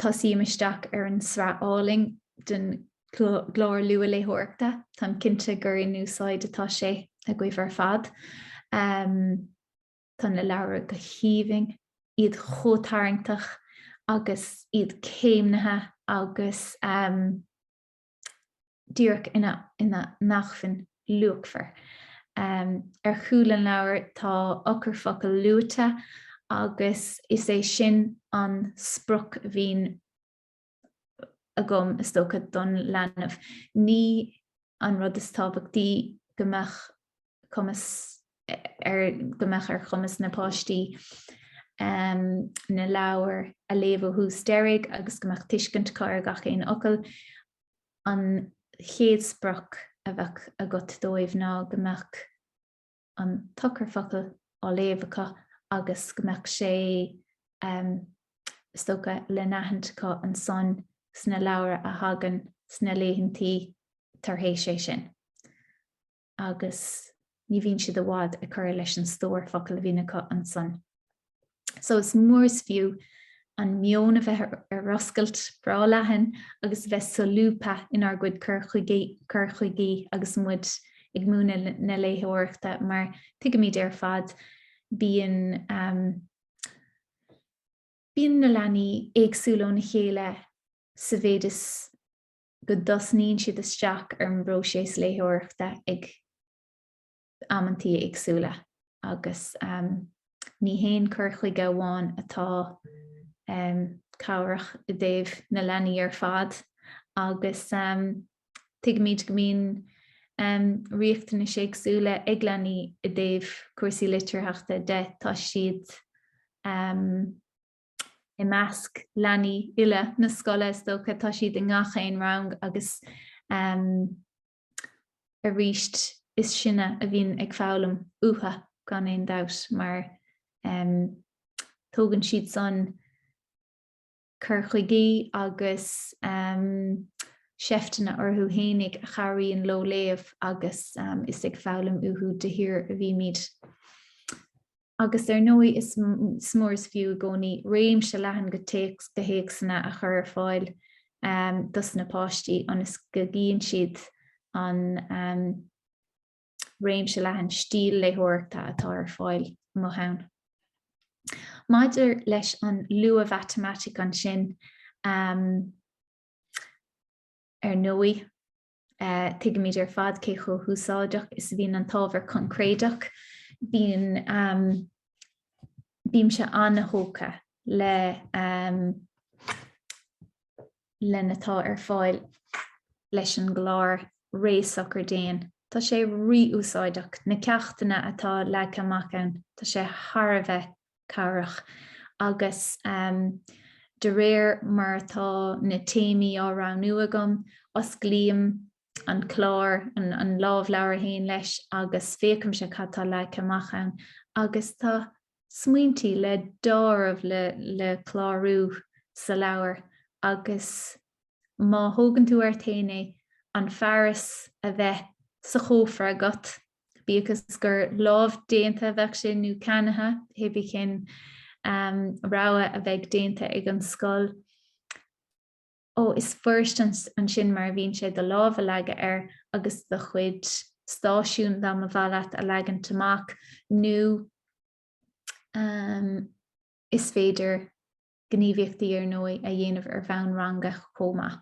tosaím isteach ar an sraith álainn den. gclár luathléitheoireachta, táim cinnte gur in úsáid atá sé agaibh ar fad. Tá na leabhra go haoibhinn, iad chomh tarraingteach agus iad céimnithe agus díreach ina n-acmhainn luachmhar. Ar chúl an leabhair tá eochairfhocail luaite agus is é sin an sprioc a bhíonn agam, is dócha, don leanbh. Ní an rud is tábhachtaí go mbeadh cumas ar go mbeadh ar chumas na páistí na leabhair a léamh ó thús deiridh agus go mbeadh tuiscint acu ar gach aon fhocal. An chéad sprioc a bheadh agat dóibh ná go mbeadh an t-eochairfhocal á léamh acu agus go mbeadh sé, is dócha, le n-aithint acu ansan sna leabhra a thagann sna laethantaí tar éis é sin. Agus ní bhíonn siad i bhfad ag cur leis an stór focal a bhíonn acu ansan. So is mór is fiú an meon a bheith ar oscailt breá leathan agus a bheith solúbtha inár gcuid cur chuigí agus muid ag múineadh na léitheoireachta mar tuigimid ar fad bíonn bíonn na leanaí éagsúil óna chéile sa mhéid is go dtosnaíonn siad isteach ar an bpróiseas léitheoireachta ag amantaí éagsúla agus ní haon cur chuige amháin atá cabhrach i dtaobh na leanaí ar fad agus tuigimid go mbíonn riachtanais éagsúla ag leanaí i dtaobh cúrsaí litearthachta de, tá siad i measc leanaí uile na scoile is dócha, tá siad i ngach aon rang agus Arís, is sinne a bhíonn ag foghlaim uathu gan aon dabht mar tógann siad san cur chuigí agus seifteanna orthu fhéinig a chabhraíonn leo léamh agus is ag foghlaim uathu de shíor a bhímid. Agus ar ndóigh is mór is fiú i gcónaí réimse leathan de théacsanna a chur ar fáil dos na páistí ionas go gcíonn siad an réimse leathan stíl léitheoireachta atá ar fáil amuigh ann. Maidir leis an luathmhatamaitic ansin, ar ndóigh, Tuigimid ar fad cé chomh húsáideach is a bhíonn an t-ábhar coincréideach. Bíonn, bímse an-thógtha le lena atá ar fáil leis an gclár Réidh Socair Déan. Tá sé rí-úsáideach. Na ceachtanna atá leagtha amach ann, tá sé thar a bheith cabhrach agus de réir mar atá na téamaí á roghnú agam, osclaím an clár, an lámhleabhar féin leis agus féachaimse cad tá leagtha amach ann agus tá smaointí le d'áireamh le clárú sa leabhar agus má thógann tú ort féin é, an fearas a bheith sa chófra agat bíodh is gur lámh déanta a bheadh sé nó ceannaithe, cibé cén rogha a bheidh déanta ag an scoil. Ó, is fuirist ansin mar a bhíonn sé do lámh a leagadh air agus do chuid stáisiún dá mba mhaith leat a leagaint amach nó is féidir gníomhaíochtaí ar ndóigh a dhéanamh ar bhonn ranga chomh maith.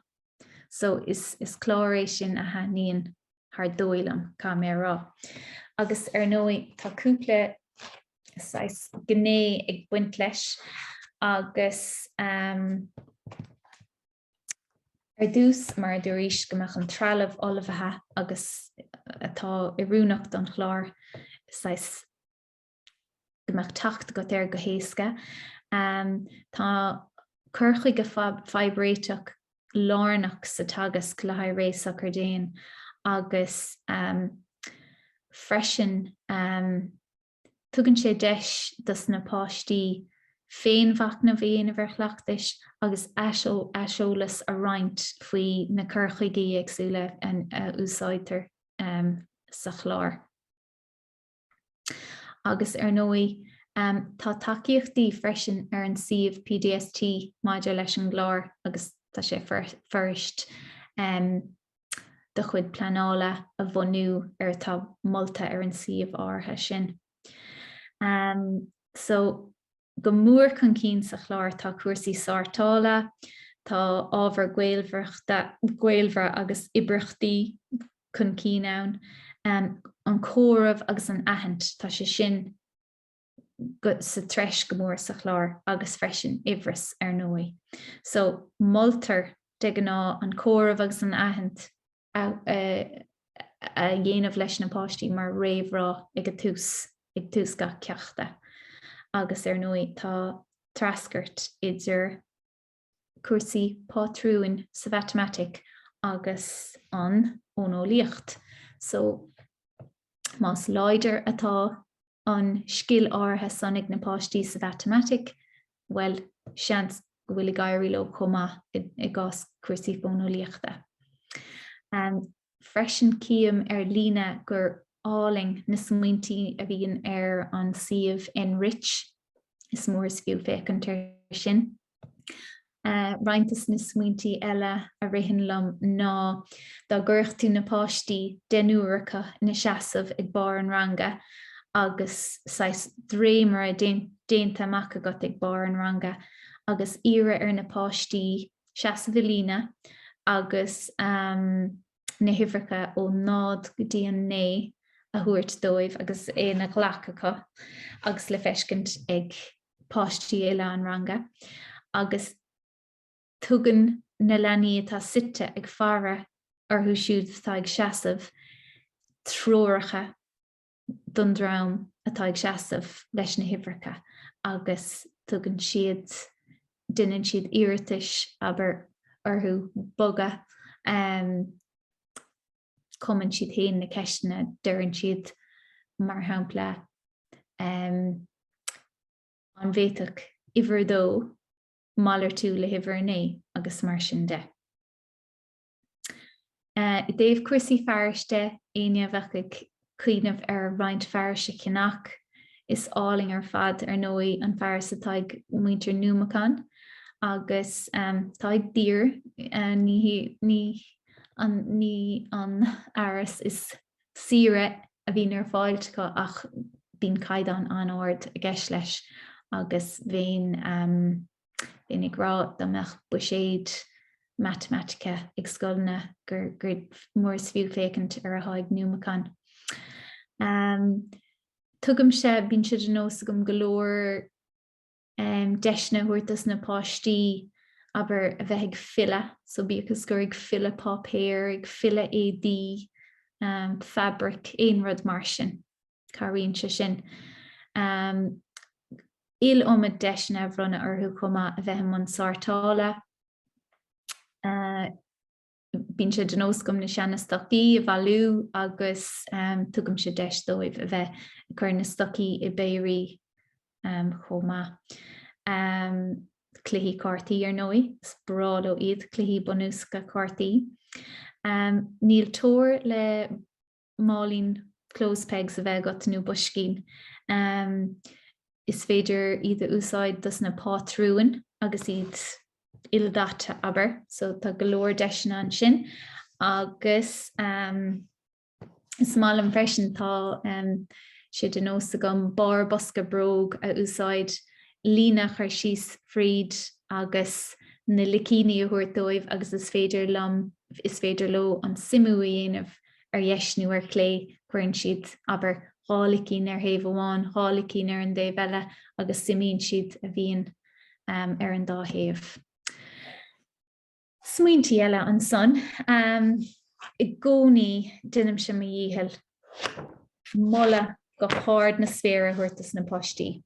So is is clár é sin a thaitníonn thar dóigh liom, caithfidh mé a rá. Agus ar ndóigh tá cúpla saghas gné ag baint leis agus um, ar dtús mar a dúraís go mbeadh an trealamh ullmhaithe agus atá oiriúnach don chlár saghas go mbeadh teacht agat air go héasca. Tá cur chuige fadhbréiteach lárnach sa teagasc le haghaidh Réidh Socair Déan agus freisin tugann sé deis dos na páistí féinmhachnamh a dhéanamh ar chleachtais agus aiseolas a roinnt faoi na cur chuigí éagsúla a úsáidtear sa chlár. Agus ar ndóigh, tá tacaíochtaí freisin ar an suíomh PDST maidir leis an gclár agus tá sé fuirist. do chuid pleanála a bhunú ar atá molta ar an suíomh áirithe sin. So, go mór chun cinn sa chlár tá cúrsaí sórtála, tá ábhar gaolmhaireachta, gaolmhara agus oibríochtaí chun cinn ann, an comhaireamh agus an aithint, tá sé sin go sa treis go mór sa chlár agus freisin uimhreas ar ndóigh. So, moltar de ghnáth an comhaireamh agus an aithint a dhéanamh leis na páistí mar réamhrá ag a tús, ag tús gach ceachta. Agus ar ndóigh tá treascairt idir cúrsaí pátrúin sa mhatamaitic agus an fhóineolaíocht. So más láidir atá an scil áirithe san ag na páistí sa mhatamaitic, bhuel, seans go bhfuil ag éirí leo chomh maith i gcás cúrsaí fóineolaíochta. Freisin cím ar líne gur álainn na smaointí a bhíonn ar an suíomh NRich, is mór is fiú féachaint air sin. Roinnt de na smaointí eile a ritheann liom ná dá gcuirfeadh tú na páistí, deichniúr acu, ina seasamh ag barr an ranga agus saghas dréimire déanta amach agat ag barr an ranga agus iarraidh ar na páistí seasamh i líne agus na huimhreacha ó 0 go dtí an 9 a thabhairt dóibh agus é ina ghlac acu agus le feiscint ag páistí uile an ranga agus tugann na leanaí atá suite ag faire orthu siúd atá ag seasamh treoracha don dream atá ag seasamh leis na huimhreacha agus tugann siad, déanann siad iarratais, abair, orthu bogadh, cumann siad féin na ceisteanna, deireann siad, mar shampla, an bhféadfadh uimhir a dó malartú le huimhir a naoi agus mar sin de. I dtaobh cúrsaí fearais de, éinne a bheadh ag cuimhneamh ar roinnt fearais a cheannach, is álainn ar fad, ar ndóigh, an fearas atá ag muintir Numicon agus tá ag Dear, ní ní an ní an fearas is saoire a bhíonn ar fáil acu ach bíonn caighdeán an-ard i gceist leis agus bheinn bheinn ag rá dá mbeadh buiséad matamaitice ag scoileanna gur gur mór is fiú féachaint ar atá ag Numicon. Tugaimse, bíonn sé de nós agam go leor deiseanna a thabhairt dos na páistí, abair, a bheith ag filleadh, so bíodh is gur ag filleadh páipéir, ag filleadh éadaí, fabraic, aon rud mar sin, cabhraíonn sé sin. Iliomad deiseanna a bhronnadh orthu chomh maith a bheith i mbun sórtála. Bíonn sé de nós agam na seana stocaí a bhailiú agus tugaimse deis dóibh a bheith ag cur na stocaí i bpéirí chomh maith. Cluichí cártaí ar ndóigh, is breá leo iad, cluichí bunúsacha cártaí. Níl teora le máilín clothes pegs a bheith agat nó boiscín. Is féidir iad a úsáid dos na pátrúin agus iad ildaite, abair. So tá go leor deiseanna ansin agus is maith liom freisin tá sé de nós agam barr bosca bróg a úsáid, líne a chur síos fríd agus na licíní a thabhairt dóibh agus is féidir liom, is féidir leo an suimiú a dhéanamh ar dheis nó ar chlé, cuireann siad, abair, 2 licín ar thaobh amháin, 2 licín ar an dtaobh eile agus suimíonn siad a bhíonn ar an dá thaobh. Smaointí eile ansan. I gcónaí déanaimse mo dhícheall moladh go hard na spéire a thabhairt dos na páistí.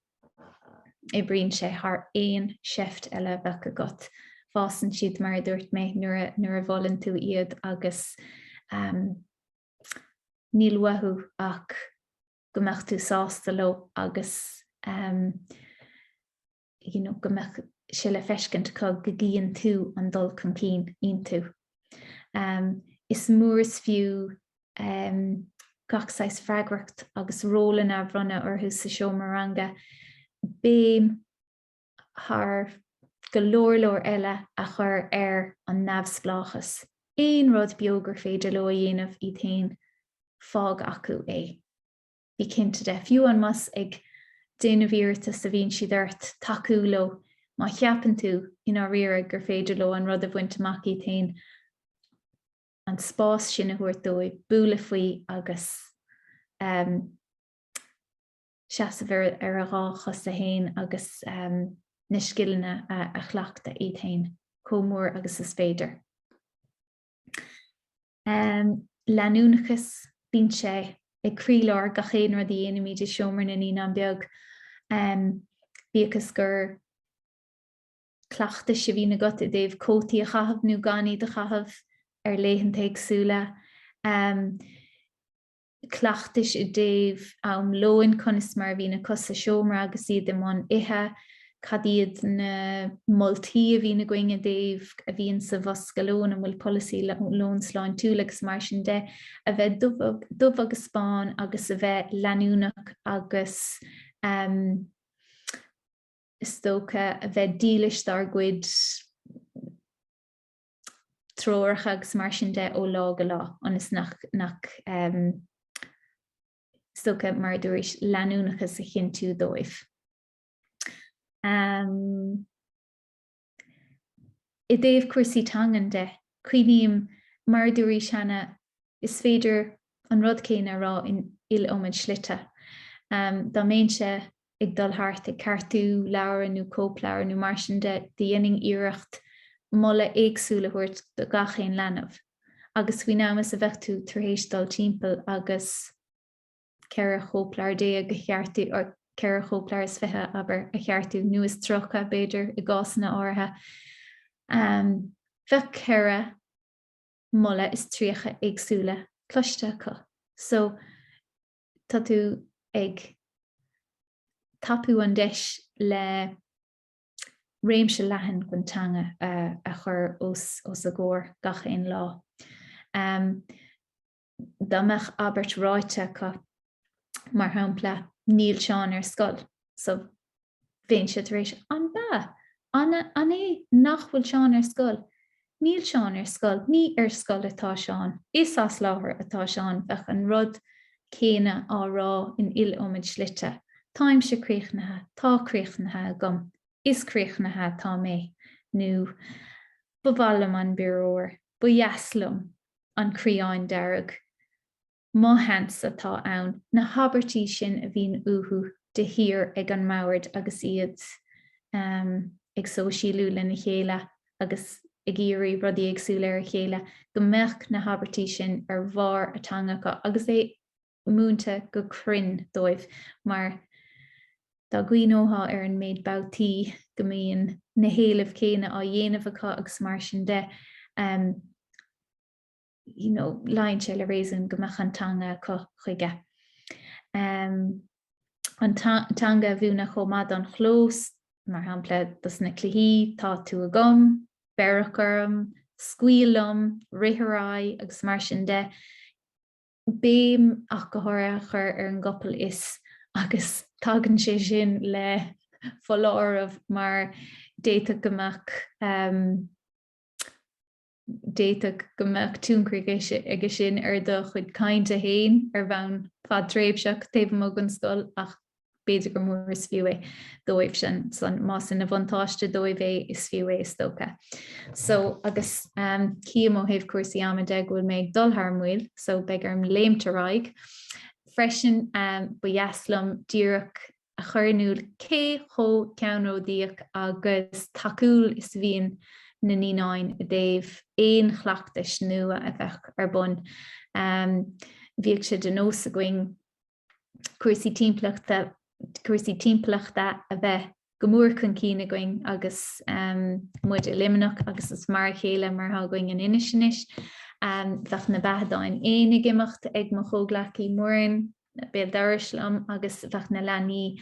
Oibríonn sé thar aon seift eile a bheadh agat. Fásann siad, mar a dúirt mé, nuair a mholann tú iad agus níl uathu ach go mbeadh tú sásta leo agus you know, go mbeadh sé le feiscint acu go gcíonn tú an dul chun cinn iontu. Is mór is fiú gach saghas freagracht agus rólanna a bhronnadh orthu sa seomra ranga, béim thar go leor leor eile a chur ar an neamhspleáchas. Aon rud beo gur féidir leo a dhéanamh iad féin, fág acu é. Bí cinnte de, fiú amháin más ag déanamh iarratas a bhíonn siad ort, tacú leo má cheapann tú i ndáiríre gur féidir leo an rud a bhaint amach iad féin, an spás sin a thabhairt dóibh, bualadh faoi agus seasamh ar a dhá chosa féin agus na scileanna a chleachtadh iad féin chomh mór agus is féidir. Leanúnachas, bíonn sé ag croílár gach aon rud a dhéanaimid i Seomra na Naíonán Beag, bíodh is gur cleachtais a bhíonn agat i dtaobh cótaí a chaitheamh nó gan iad a chaitheamh ar laethanta éagsúla. Cleachtais i dtaobh am lóin, conas mar a bhíonn acu sa seomra agus iad i mbun ithe, cad iad na moltaí a bhíonn againn i dtaobh a bhíonn sa bhosca lóin, an bhfuil polasaí lóin sláintiúil agus mar sin de, a bheith dubh agus bán agus a bheith leanúnach agus is dócha a bheith dílis dár gcuid treoracha agus mar sin de ó lá go lá ionas nach, nach is dócha mar a dúrais, leanúnachas a chinntiú dóibh. I dtaobh cúrsaí teangan de, cuimhním, mar a dúraís cheana, is féidir an rud céanna a rá in iliomad slite. Dá mbeinnse ag dul thart ag ceartú leabhra nó cóipleabhar nó mar sin de, dhéanfainn iarracht moladh éagsúil a thabhairt do gach aon leanbh. Agus faoin am is a bheadh tú tar éis dul timpeall agus 14 chóipleabhar a cheartú, or 24 chóipleabhar, abair, a cheartú, nó is 30, b'fhéidir, i gcásanna áirithe, bheadh 4 moladh is 30 éagsúla cloiste acu. So, tá tú ag tapú an deis le réimse leathan den teanga a chur os a gcomhair gach aon lá. Dá mbeadh abairt ráite acu, mar shampla, Níl Seán ar scoil. So bheinnse tar éis, An bea? An an é nach bhfuil Seán ar scoil? Níl Seán ar scoil. Ní ar scoil atá Seán. Is as láthair atá Seán. Bheadh an rud céanna á rá in iliomad slite. Táimse críochnaithe. Tá críochnaithe agam. Is críochnaithe atá mé. Nó Ba mhaith liom an bioróir. Ba dheas liom an crián dearg. Mo sheans atá ann, na habairtí sin a bhíonn uathu de shíor ag an mbord agus iad ag sóisialú lena chéile agus ag iarraidh rudaí éagsúla ar a chéile, go mbeadh na habairtí sin ar bharr a teanga acu agus é múinte go cruinn dóibh mar dá gcuimhneofá ar an méid babhtaí go mbíonn na héilimh chéanna á dhéanamh acu agus mar sin de. You know, luíonn sé le réasún go mbeadh an teanga acu chuige. Um, an teanga a mhúineadh chomh maith don chlós, mar shampla dos na cluichí, tá tú agam, beir orm, scaoil liom, rith ar aghaidh agus mar sin de. Béim ach go háirithe a chur ar an gcopail is agus tagann sé sin le foláireamh mar d'fhéadfadh go mbeadh um, D'fhéadfadh go mbeadh tionchar aige sin ar do chuid cainte féin ar bhonn fadtréimhseach taobh amuigh den scoil ach b'fhéidir gur mór is fiú é dóibh sin. Más ina bhuntáiste dóibh é, is fiú é is dócha. So, agus cím ó thaobh cúrsaí ama de go bhfuil mé ag dul thar maoil, so beidh orm léimt ar aghaidh. Freisin, ba dheas liom díreach a chur in iúl cé chomh ceannródaíoch agus tacúil is a bhíonn na naíonáin i dtaobh aon chleachtais nua a bheadh ar bun. Bhíodh sé de nós againn cúrsaí timpeallachta cúrsaí timpeallachta a bheith go mór chun cinn againn agus muid i Luimneach agus is mar a chéile mar atá againn in Inis anois. Bheadh na beathadáin éan ag imeacht ag mo chomhghleacaí Muireann, béal dorais liom agus bheadh na leanaí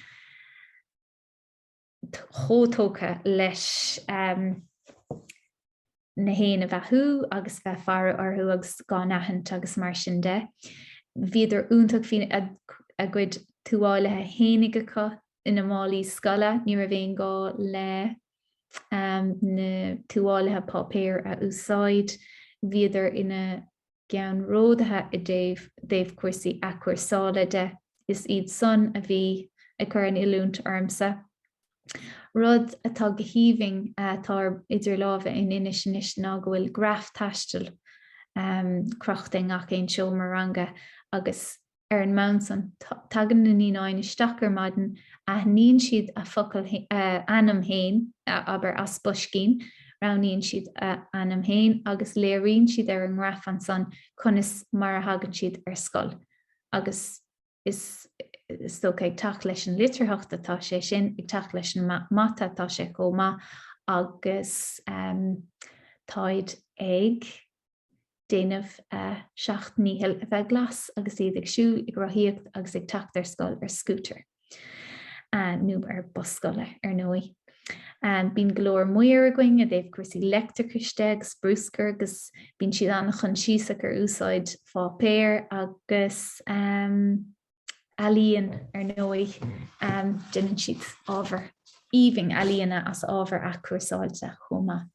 chomh tógtha leis na héin a bheathú agus bheith ag faire orthu agus dhá n-aithint agus mar sin de. Bhíodar iontach, bhí a gcuid tuáillithe fhéinig acu ina málaí scoile, ní raibh aon ghá le na tuáillithe páipéir a úsáid. Bhíodar ina gceannródaithe i dtaobh dtaobh cúrsaí athchúrsála de. Is iad san a bhí ag cur an oiliúint ormsa. Rud atá go haoibhinn atá idir lámha in Inis anois ná go bhfuil graf taistil crochta i ngach aon seomra ranga agus ar an mbonn san, tagann na naíonáin isteach ar maidin, aithníonn siad a focal, a ainm féin, abair, as boiscín, roghnaíonn siad a ainm féin agus léiríonn siad ar an ngraf ansan conas mar a thagann siad ar scoil. Agus is is dócha ag teacht leis an litearthacht atá sé sin, ag teacht leis an mata atá sé chomh maith agus táid ag déanamh a seacht ndícheall a bheith glas agus iad ag siúl, ag rothaíocht agus ag teacht ar scoil ar scútar nó ar bus scoile ar ndóigh. Bíonn go leor maor againn i dtaobh cúrsaí leictreachais de agus bruscar agus bíonn siad an-choinsiasach ar úsáid pháipéir agus ealaíon ar ndóigh. Déanann siad ábhar aoibhinn ealaíona as ábhar athchúrsáilte chomh maith.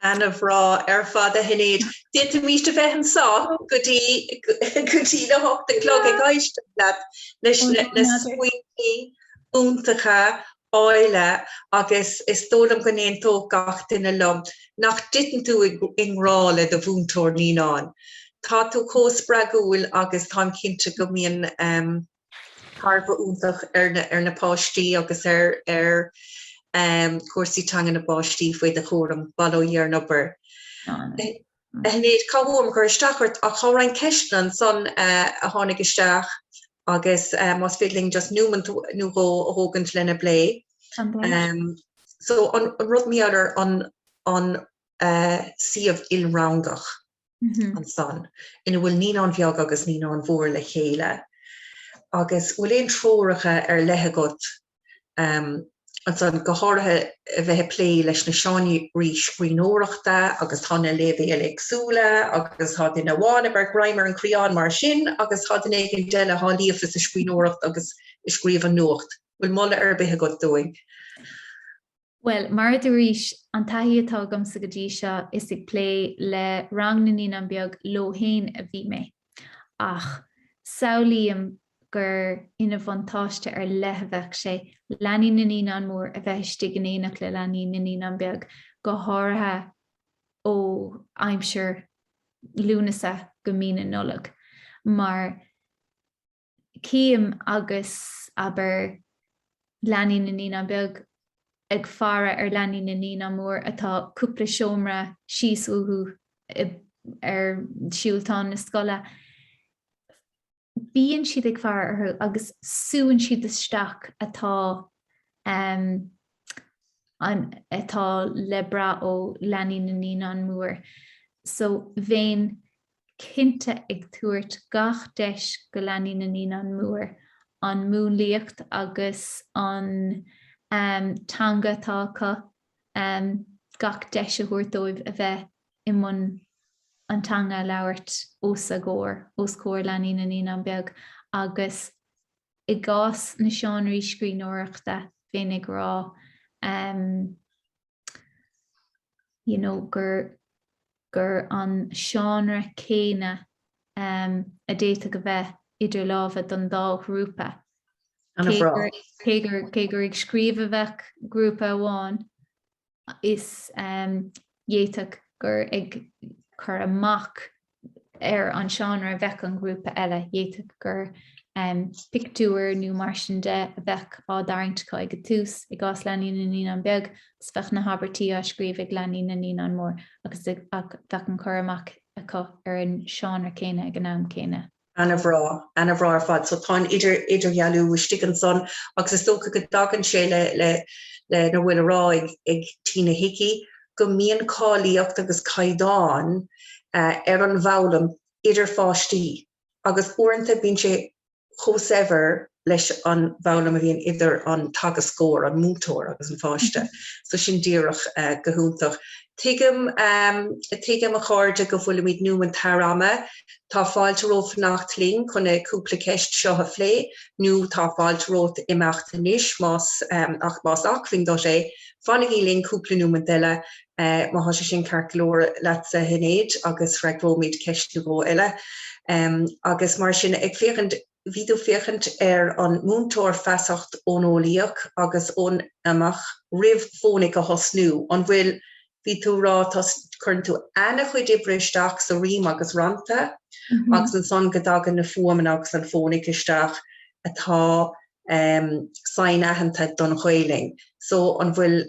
Ana-bhreá ar fad a Shinéad. D'fhéadfaimis a bheith anseo go dtí go dtí a hocht a chlog ag éisteacht leat leis na smaointe iontacha áille agus is dóigh liom go n-aontódh gach duine liom nach dtiteann tú i ngrá le do mhúinteoir naíonán. Tá tú chomh spreagúil agus táim cinnte go mbíonn tairbhe iontach ar na páistí agus ar ar chúrsaí teanga na bpáistí faoi do chúram. Bail ó Dhia ar an obair. A Shinéad, caithfidh mé cur isteach ort ach tá roinnt ceisteanna ansan a tháinig isteach agus más féidir linn just nóiméad nó dhó a thógaint lena bplé. So an rud mar gheall ar an an suíomh ilrangach. ansan, ina bhfuil naíonáin bheaga agus naíonáin mhóra le chéile, agus bhfuil aon treoracha ar leith agat ansan, go háirithe a bheith ag plé leis na seánraí scríbhneoireachta agus tá na léibhéil éagsúla agus tá duine amháin ag bheith greim ar an chrián mar sin agus tá duine éigin eile atá líofa sa scríbhneoireacht agus ag scríobh an nuacht. Bhfuil moladh ar bith agat dúinn? Bhuel, mar a dúraís, an taithí atá agamsa go dtí seo, is ag plé le rang na naíonán beag leo fhéin a bhí mé. Ach samhlaím gur ina bhuntáiste ar leith a bheadh sé leanaí na naíonán mór a bheith istigh in éineacht le leanaí na naíonán beag, go háirithe ó aimsir Lúnasa go mí na Nollag, mar Cím agus, abair, leanaí na naíonán beag ag faire ar leanaí na naíonán mór atá cúpla seomra síos uathu ar siúltán na scoile. Bíonn siad ag faire orthu agus súann siad isteach atá an atá le brath ó leanaí na naíonán mór. So bheinn cinnte ag tabhairt gach deis go leanaí na naíonán mór an múnlaíocht agus an teanga atá acu, gach deis a thabhairt dóibh a bheith i mbun an teanga a labhairt os a gcomhair, os comhair leanaí na naíonán beag agus i gcás na seánraí scríbhneoireachta bheinn ag rá you know gur gur an seánra céanna a d'fhéadfadh a bheith idir lámha don dá ghrúpa. Cé gur cé gur cé gur ag scríobh a bheadh grúpa amháin is d'fhéadfadh gur ag cur amach ar an seánra a bheadh an grúpa eile, d'fhéadfadh gur pictiúir nó mar sin de a bheadh á dtarraingt acu ag an tús i gcás leanaí na naíonán beag agus bheadh na habairtí á scríobh ag leanaí na naíonán mór agus bheadh an cur amach acu ar an seánra céanna ag an am céanna. Ana-bhreá, ana-bhreá ar fad. So tá an idir, idirdhealú istigh ansan agus is dócha go dtagann sé le, le, lena bhfuil a rá ag, ag Tina Hickey go mbíonn cáilíocht agus caighdeán ar an bhfoghlaim idir pháistí agus uaireanta bíonn sé chomh saibhir. leis an bhfoghlaim a bhíonn idir an teagascóir, an múinteoir agus an pháiste. So sin díreach go hiontach. Tuigim, tuigim a chairde go bhfuilimid nóiméad thar ama. Tá fáilte romhat fanacht linn chun na cúpla ceist seo a phlé nó tá fáilte romhat imeacht anois más, ach más acmhainn duit é, fanaigí linn cúpla nóiméad eile má tá sé sin ceart go leor leatsa a Shinéad agus freagróimid ceist nó dhó eile. Agus mar sin ag féachaint Bhí tú féachaint ar an múinteoir feasacht fhóineolaíoch agus fhuaimeach roimh fónaic a thosnú. An bhfuil, bhí tú ag rá, tá, cuireann tú ana-chuid oibre isteach sa rím agus rannta agus ansan go dtagann na fuaimeanna agus an fónaic isteach atá sain-aitheanta don Ghaelainn. So an bhfuil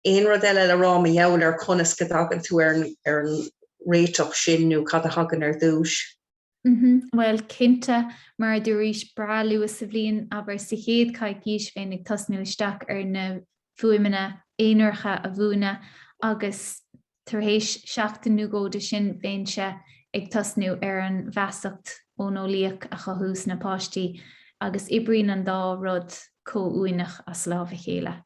aon rud eile le rá mar gheall ar conas go dtagann tú ar an réiteach sin nó cad a thagann ar dtúis? Bhuel, cinnte, mar a dúraís, breá luath sa bhliain, abair sa chéad choicís, bheinn ag tosnú isteach ar na fuaimeanna aonaracha a mhúineadh agus tar éis seachtain nó dhó de sin bheinnse ag tosnú ar an bhfeasacht fhóineolaíoch a chothú sna páistí agus oibríonn an dá rud chomh uaigneach as lámh a chéile.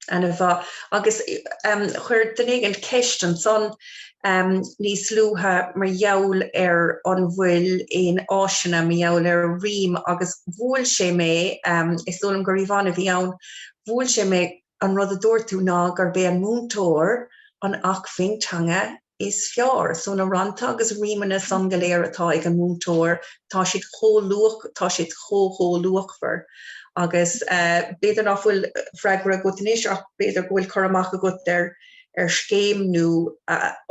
Ana-mhaith. Agus chuir duine éigin ceist ansan níos luaithe mar gheall ar an bhfuil aon áiseanna mar gheall ar rím agus bhuail sé mé, is dóigh liom gur Yvonne a bhí ann, bhuail sé mé an rud a dúirt tú ná gurb é an múinteoir an acmhainn teanga is fearr. So na rannta agus rímeanna san go léir atá ag an múinteoir, tá siad chomh luach, tá siad chomh chomh luachmhar. Agus b'fhéidir nach bhfuil freagra agat anois ach b'fhéidir go bhfuil cur amach agat ar ar scéim nó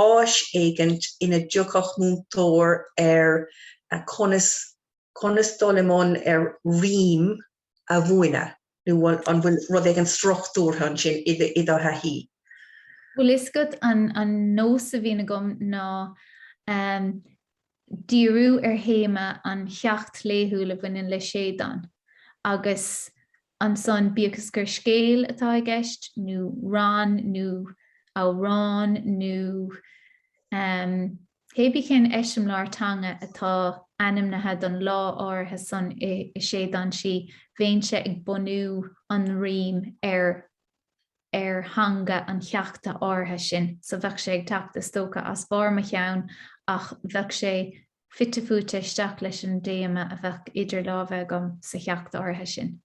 áis éigint ina dtiocfadh múinteoir ar conas conas dul i mbun ar rím a mhúineadh. Nó an bhfuil rud éigin struchtúrtha ansin i do thaithí? Bhfuil fhios agat, an nós a bhíonn agam ná díriú ar théama an cheacht laethúil a bhaineann le Séideán agus ansan bíodh is gur scéal atá i gceist nó rann nó amhrán nó Cébí cén eiseamláir teanga atá ainmnithe don lá áirithe san i Séideán Sí, bheinnse ag bunú an rím ar ar theanga an cheachta áirithe sin. So bheadh sé ag teacht is dócha as barr mo cheann ach bheadh sé fite fuaite isteach leis an dtéama a bheadh idir lámha agam sa cheacht áirithe sin.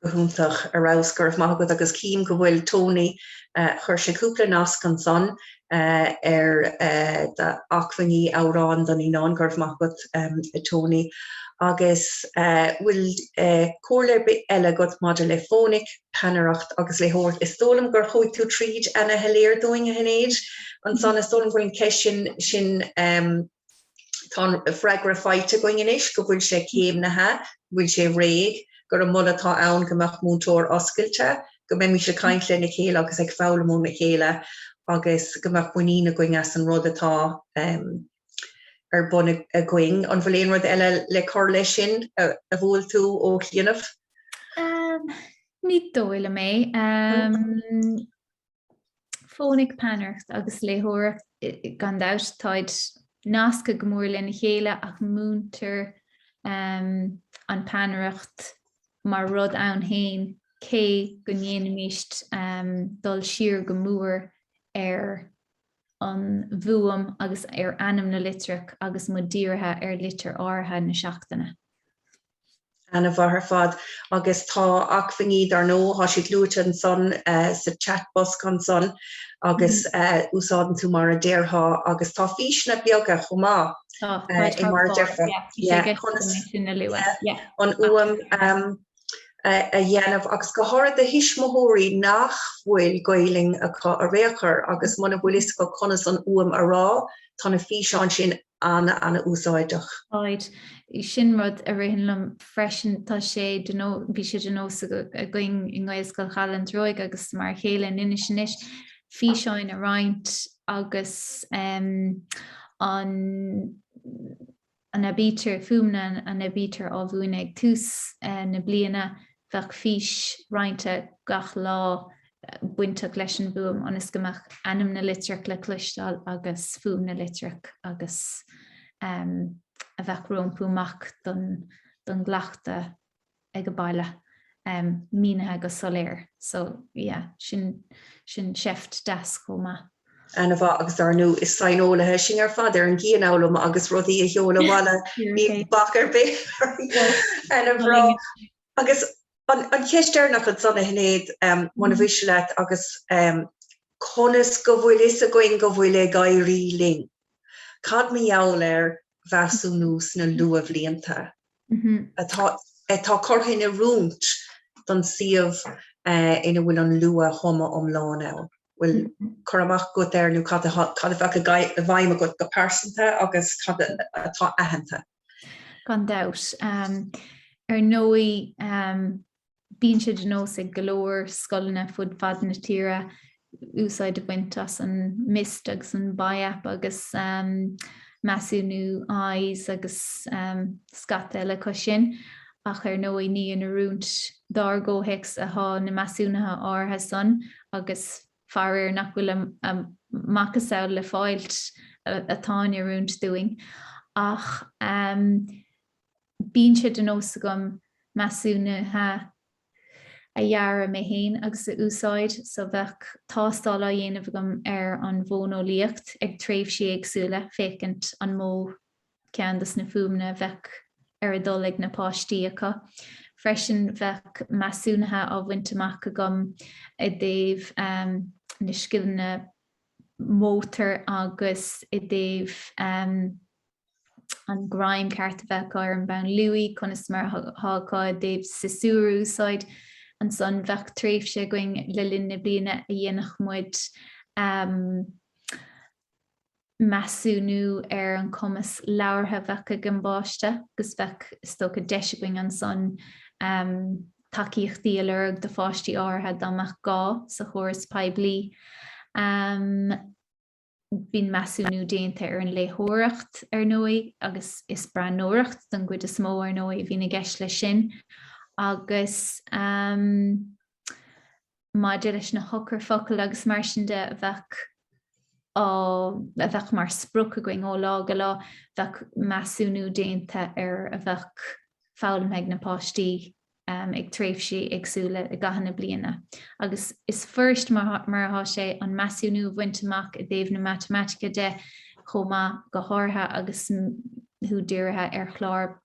Go hiontach, ar fheabhas, go raibh maith agat agus cím go bhfuil Tony, chuir sé cúpla nasc ansan ar d'acmhainní amhráin do naíonáin, go raibh maith agat a Tony. Agus bhfuil comhairle ar bith eile agat maidir le fónaic, peannaireacht agus léitheoireacht? Is dóigh liom gur chuaigh tú tríd ana-shoiléir dúinn a Shinéad ansan, is dóigh liom go bhfuil an ceist sin sin Tá an freagra faighte againn anois go bhfuil sé céimnithe, go bhfuil sé réidh, gur an moladh atá ann go mbeadh múinteoir oscailte, go mbeimis ag caint lena chéile agus ag foghlaim óna chéile agus go mbeadh muinín againn as an rud atá ar bun againn. An bhfuil aon rud eile le cur leis sin a bhuail tú ó chianaibh? Ní dóigh liom é. Fónaic, peannaireacht agus léitheoireacht, gan dabht, táid nasctha go mór lena chéile ach múintear an peannaireacht mar rud ann féin cé go ndéanaimíst dul siar go mór ar an bhfuaim agus ar ainm na litreach agus muid dírithe ar litir áirithe na seachtaine. Ana-mhaith ar fad. Agus tá acmhainní, dar ndóigh, tá siad luaite ansan sa chat bosca ansan agus úsáideann tú mar a déarfá agus tá físeanna beaga chomh maith i mar a déarfá an fhuaim a dhéanamh agus go háirithe do thuismitheoirí nach bhfuil Gaelainn acu ar aon chor agus muna bhfuil fhios acu conas an fhuaim a rá, tá na físeáin sin ana-ana-úsáideach. Right. Sin rud a ritheann liom freisin, tá sé de nó, bhí sé de nós againn i nGaelscoil Chaladh an Treoigh agus Mar a Chéile in Inis anois, físeáin a roinnt agus an an aibítir, fuaimniú an aibítir á mhúineadh ag tús na bliana, bheadh fís roinnte gach lá bainteach leis an bhfuaim ionas go mbeadh ainm na litreach le cloisteáil agus fuaim na litreach agus a bheadh rompu amach don. don gcleachtadh ag an baile mínithe go soiléir. So yeah, sin sin seift deas chomh maith. Ana-mhaith agus dar ndóigh is saineolaithe sinn ar fad ar an gcianfhoghlaim agus rudaí a sheoladh abhaile, ní bac ar bith. Ana-bhreá. Agus an cheist deireanach ansan, a Shinéad, muna mhiste leat, agus conas go bhfuil fhios againn go bhfuil ag éirí linn? Cad mar gheall ar mheasúnú sna luathbhlianta atá atá curtha in oiriúint don suíomh ina bhfuil an luath-thumadh iomlán ann? Bhfuil cur amach agat air nó cad cad a bheadh i bhfeidhm agat go pearsanta agus cad atá aitheanta? Gan dabht. Ar ndóigh, bíonn sé de nós ag go leor scoileanna fud fad na tíre úsáid a bhaint as an MIST agus an BIAP agus measúnú EYES agus scata eile acu sin, ach ar ndóigh ní in oiriúint dár gcomhthéacs atá na measúnuithe áirithe san agus faraor nach bhfuil a macasamhail le fáilt atá in oiriúint dúinn. Ach bíonn sé de nós agam measúnuithe a dhearadh mé féin agus a úsáid, so bheadh tástáil á dhéanamh agam ar an bhfóineolaíocht ag tréimhsí éagsúla, féachaint an mó ceann dos na fuaimeanna a bheadh ar a dtoil ag na páistí acu. Freisin bheadh measúnuithe á bhaint amach agam i dtaobh na scileanna mótair agus i dtaobh an greim ceart a bheith acu ar an bpeann luaidhe, conas mar atá acu i dtaobh siosúr a úsáid. Ansan bheadh tréimhse againn le linn na bliana a dhéanfadh muid measúnú ar an cumas labhartha a bheadh ag an bpáiste agus bheadh, is dócha, deis againn ansan tacaíochtaí a lorg do pháistí áirithe dá mbeadh gá sa chóras poiblí. Bíonn measúnú déanta ar an léitheoireacht, ar ndóigh, agus is breathnóireacht don gcuid is mó, ar ndóigh, a bhíonn i gceist leis sin. Agus maidir leis na heochairfhocail agus mar sin de, a bheadh á, a bheadh mar sprioc againn ó lá go lá, bheadh measúnú déanta ar a bheadh foghlamtha ag na páistí ag tréimhsí éagsúla i gcaitheamh na bliana. Agus is fuirist mar atá sé an measúnú a bhaint amach i dtaobh na matamaitice de chomh maith, go háirithe agus thú dírithe ar chlár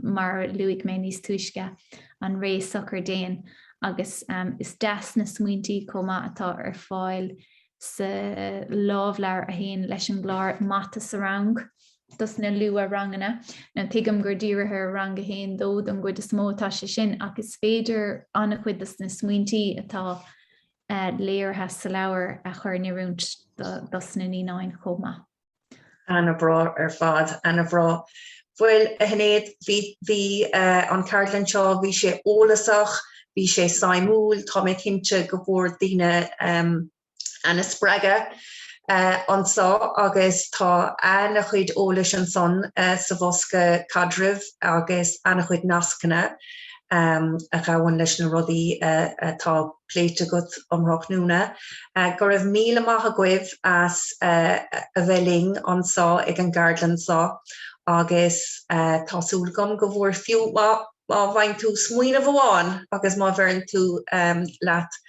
mar a luaigh mé níos túisce, an Réidh Socair Déan. Agus is deas na smaointí chomh maith atá ar fáil sa lámhleabhar a théann leis an gclár Mata sa Rang dos na luath-ranganna. Now tuigim gur dírithe ar rang 1, 2 don gcuid is mó atá sé sin ach is féidir an-chuid dos na smaointí atá léirithe sa leabhar a chur in oiriúint dos na naíonáin chomh maith. Ana-bhreá ar fad, ana-bhreá. Bhuel, a Shinéad, bhí, bhí an ceardlann seo, bhí sé eolasach, bhí sé suimiúil, tá mé cinnte go bhfuair daoine ana-spreagadh anso agus tá ana-chuid eolais ansan sa bhosca caidrimh agus ana-chuid nascanna a ghabhann leis na rudaí atá pléite agat um thráthnóna. Go raibh míle maith agaibh as a bheith linn anso ag an gceardlann seo agus tá súil agam go bhfuair fiú má má bhain tú smaoineamh amháin agus má bheireann tú leat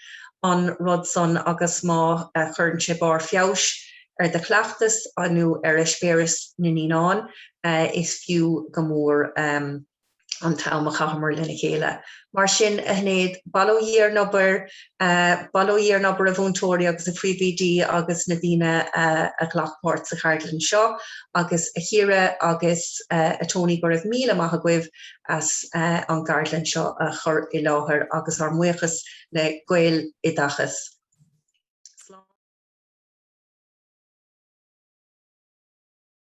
an rud san agus má chuireann sé barr feabhais ar do chleachtas nó ar eispéireas na naíonán, is fiú go mór an t-am a chaitheamar lena chéile. Mar sin, a Shinéad, bail ó Dhia ar an obair, bail ó Dhia ar an obair a mhúinteoirí agus a phríomhoidí agus na daoine a ghlac páirt sa cheardlann seo agus a Chiara agus a Tony go raibh míle maith agaibh as an gceardlann seo a chur i láthair agus ár mbuíochas le Gaeloideachas.